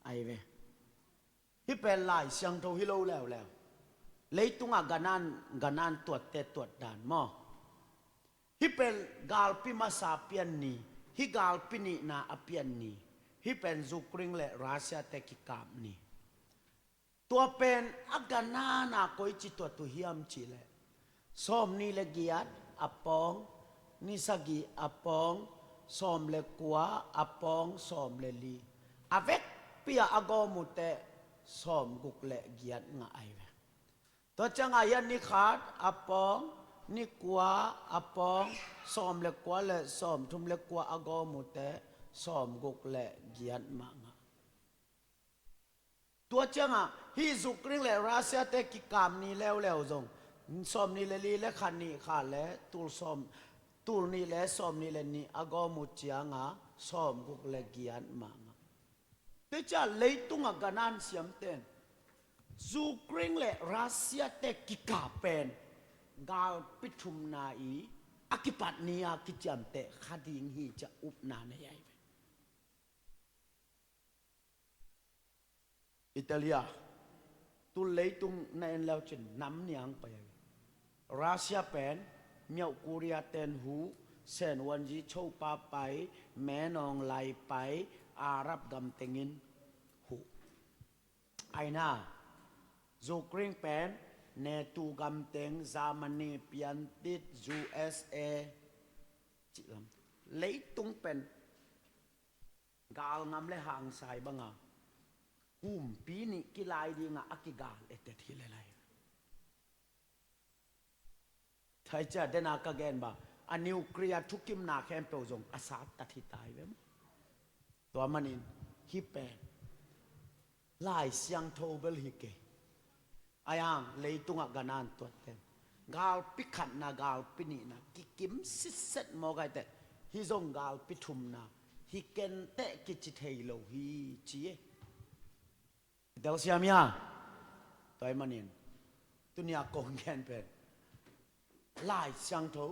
ahi ve. Hih pen Lai Siangtho hi lo leuleu. Leitungah ganan, ganan tuatte tuat dan maw? Hih pen galpi masa pian ni, hih galpi nihna a pian ni, hih pen Ukraine le Russia te kikap ni. Tua pen a ganana koici tuat uh hiam cihleh sawm nih le giat a pawng, ni sagih a pawng, sawm le kua a pawng, sawm le li. A vekpi-a a gawm uh teh sawm guk le giat ngah ahi ve. Tua ciangah hian ni khat a pawng, ni kua a pawng, sawm le kua le sawm thum le kua a gawm uh teh sawm guk le giat mah ngah. Tua ciangah hih Ukraine le Russia te kikap ni leuleu zong sawm nih le li le kha nih kha le tul sawm, tul nih le sawm nih le nih a gawm uh ciangah sawm guk le giat mah ngah. Tua ciah leitungah ganan siamten Ukraine le Russia te kikap pen galpi thumna i a kipat ni-a kiciamteh kha ding hi ciah upna nei ahi ve. Italia, tul leitung na en leucin nam niang pai ahi. Russia pen miauh Korea ten huh, Sen Wanji chopa pai, menawng lai pai, Arab gam tengin huh. Aina, Ukraine pen NATO gam teng, Germany piantit, U S A cih lam. Leitung pen galngam le hangsai banga kumpi nih kilai dinga a kigal etet hi le lai. Thaicia dena ka gen ba a nuclear thukimna khempeuh zong a sat tat hi tai ve maw? Tua manin hih pen Lai Siangtho bel hi kei. Ayang leitungah ganan tuatten galpi khatna, galpi nihna kikim sitset mawk aiteh hih zong galpi thumna hi kenteh kici thei lo hi ci e. Telsiam hia? Tua ahih manin tunia kong gen pen Lai Siangtho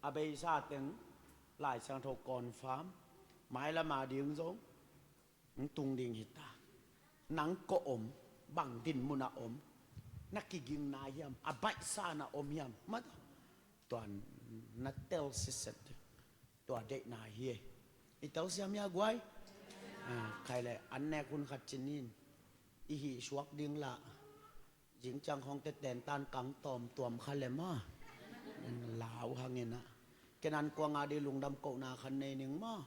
a beisa teng Lai Siangtho confirm, mailam a ding zong hong tung ding hi ta. Nang kua om, bang din munah om, na kigingna hiam, a baihsa na om hiam, mata tua na tel sitset ding. Tua deihna hi e. I telsiam hia guai? Ah, khai le an nek hun khat cinin i hih suak ding lah Zing ciang khawng teten tan kang tawmtuam kha le maw. Lau hangin ah. Ken an kuang a di lungdam kohna khan nei ning maw.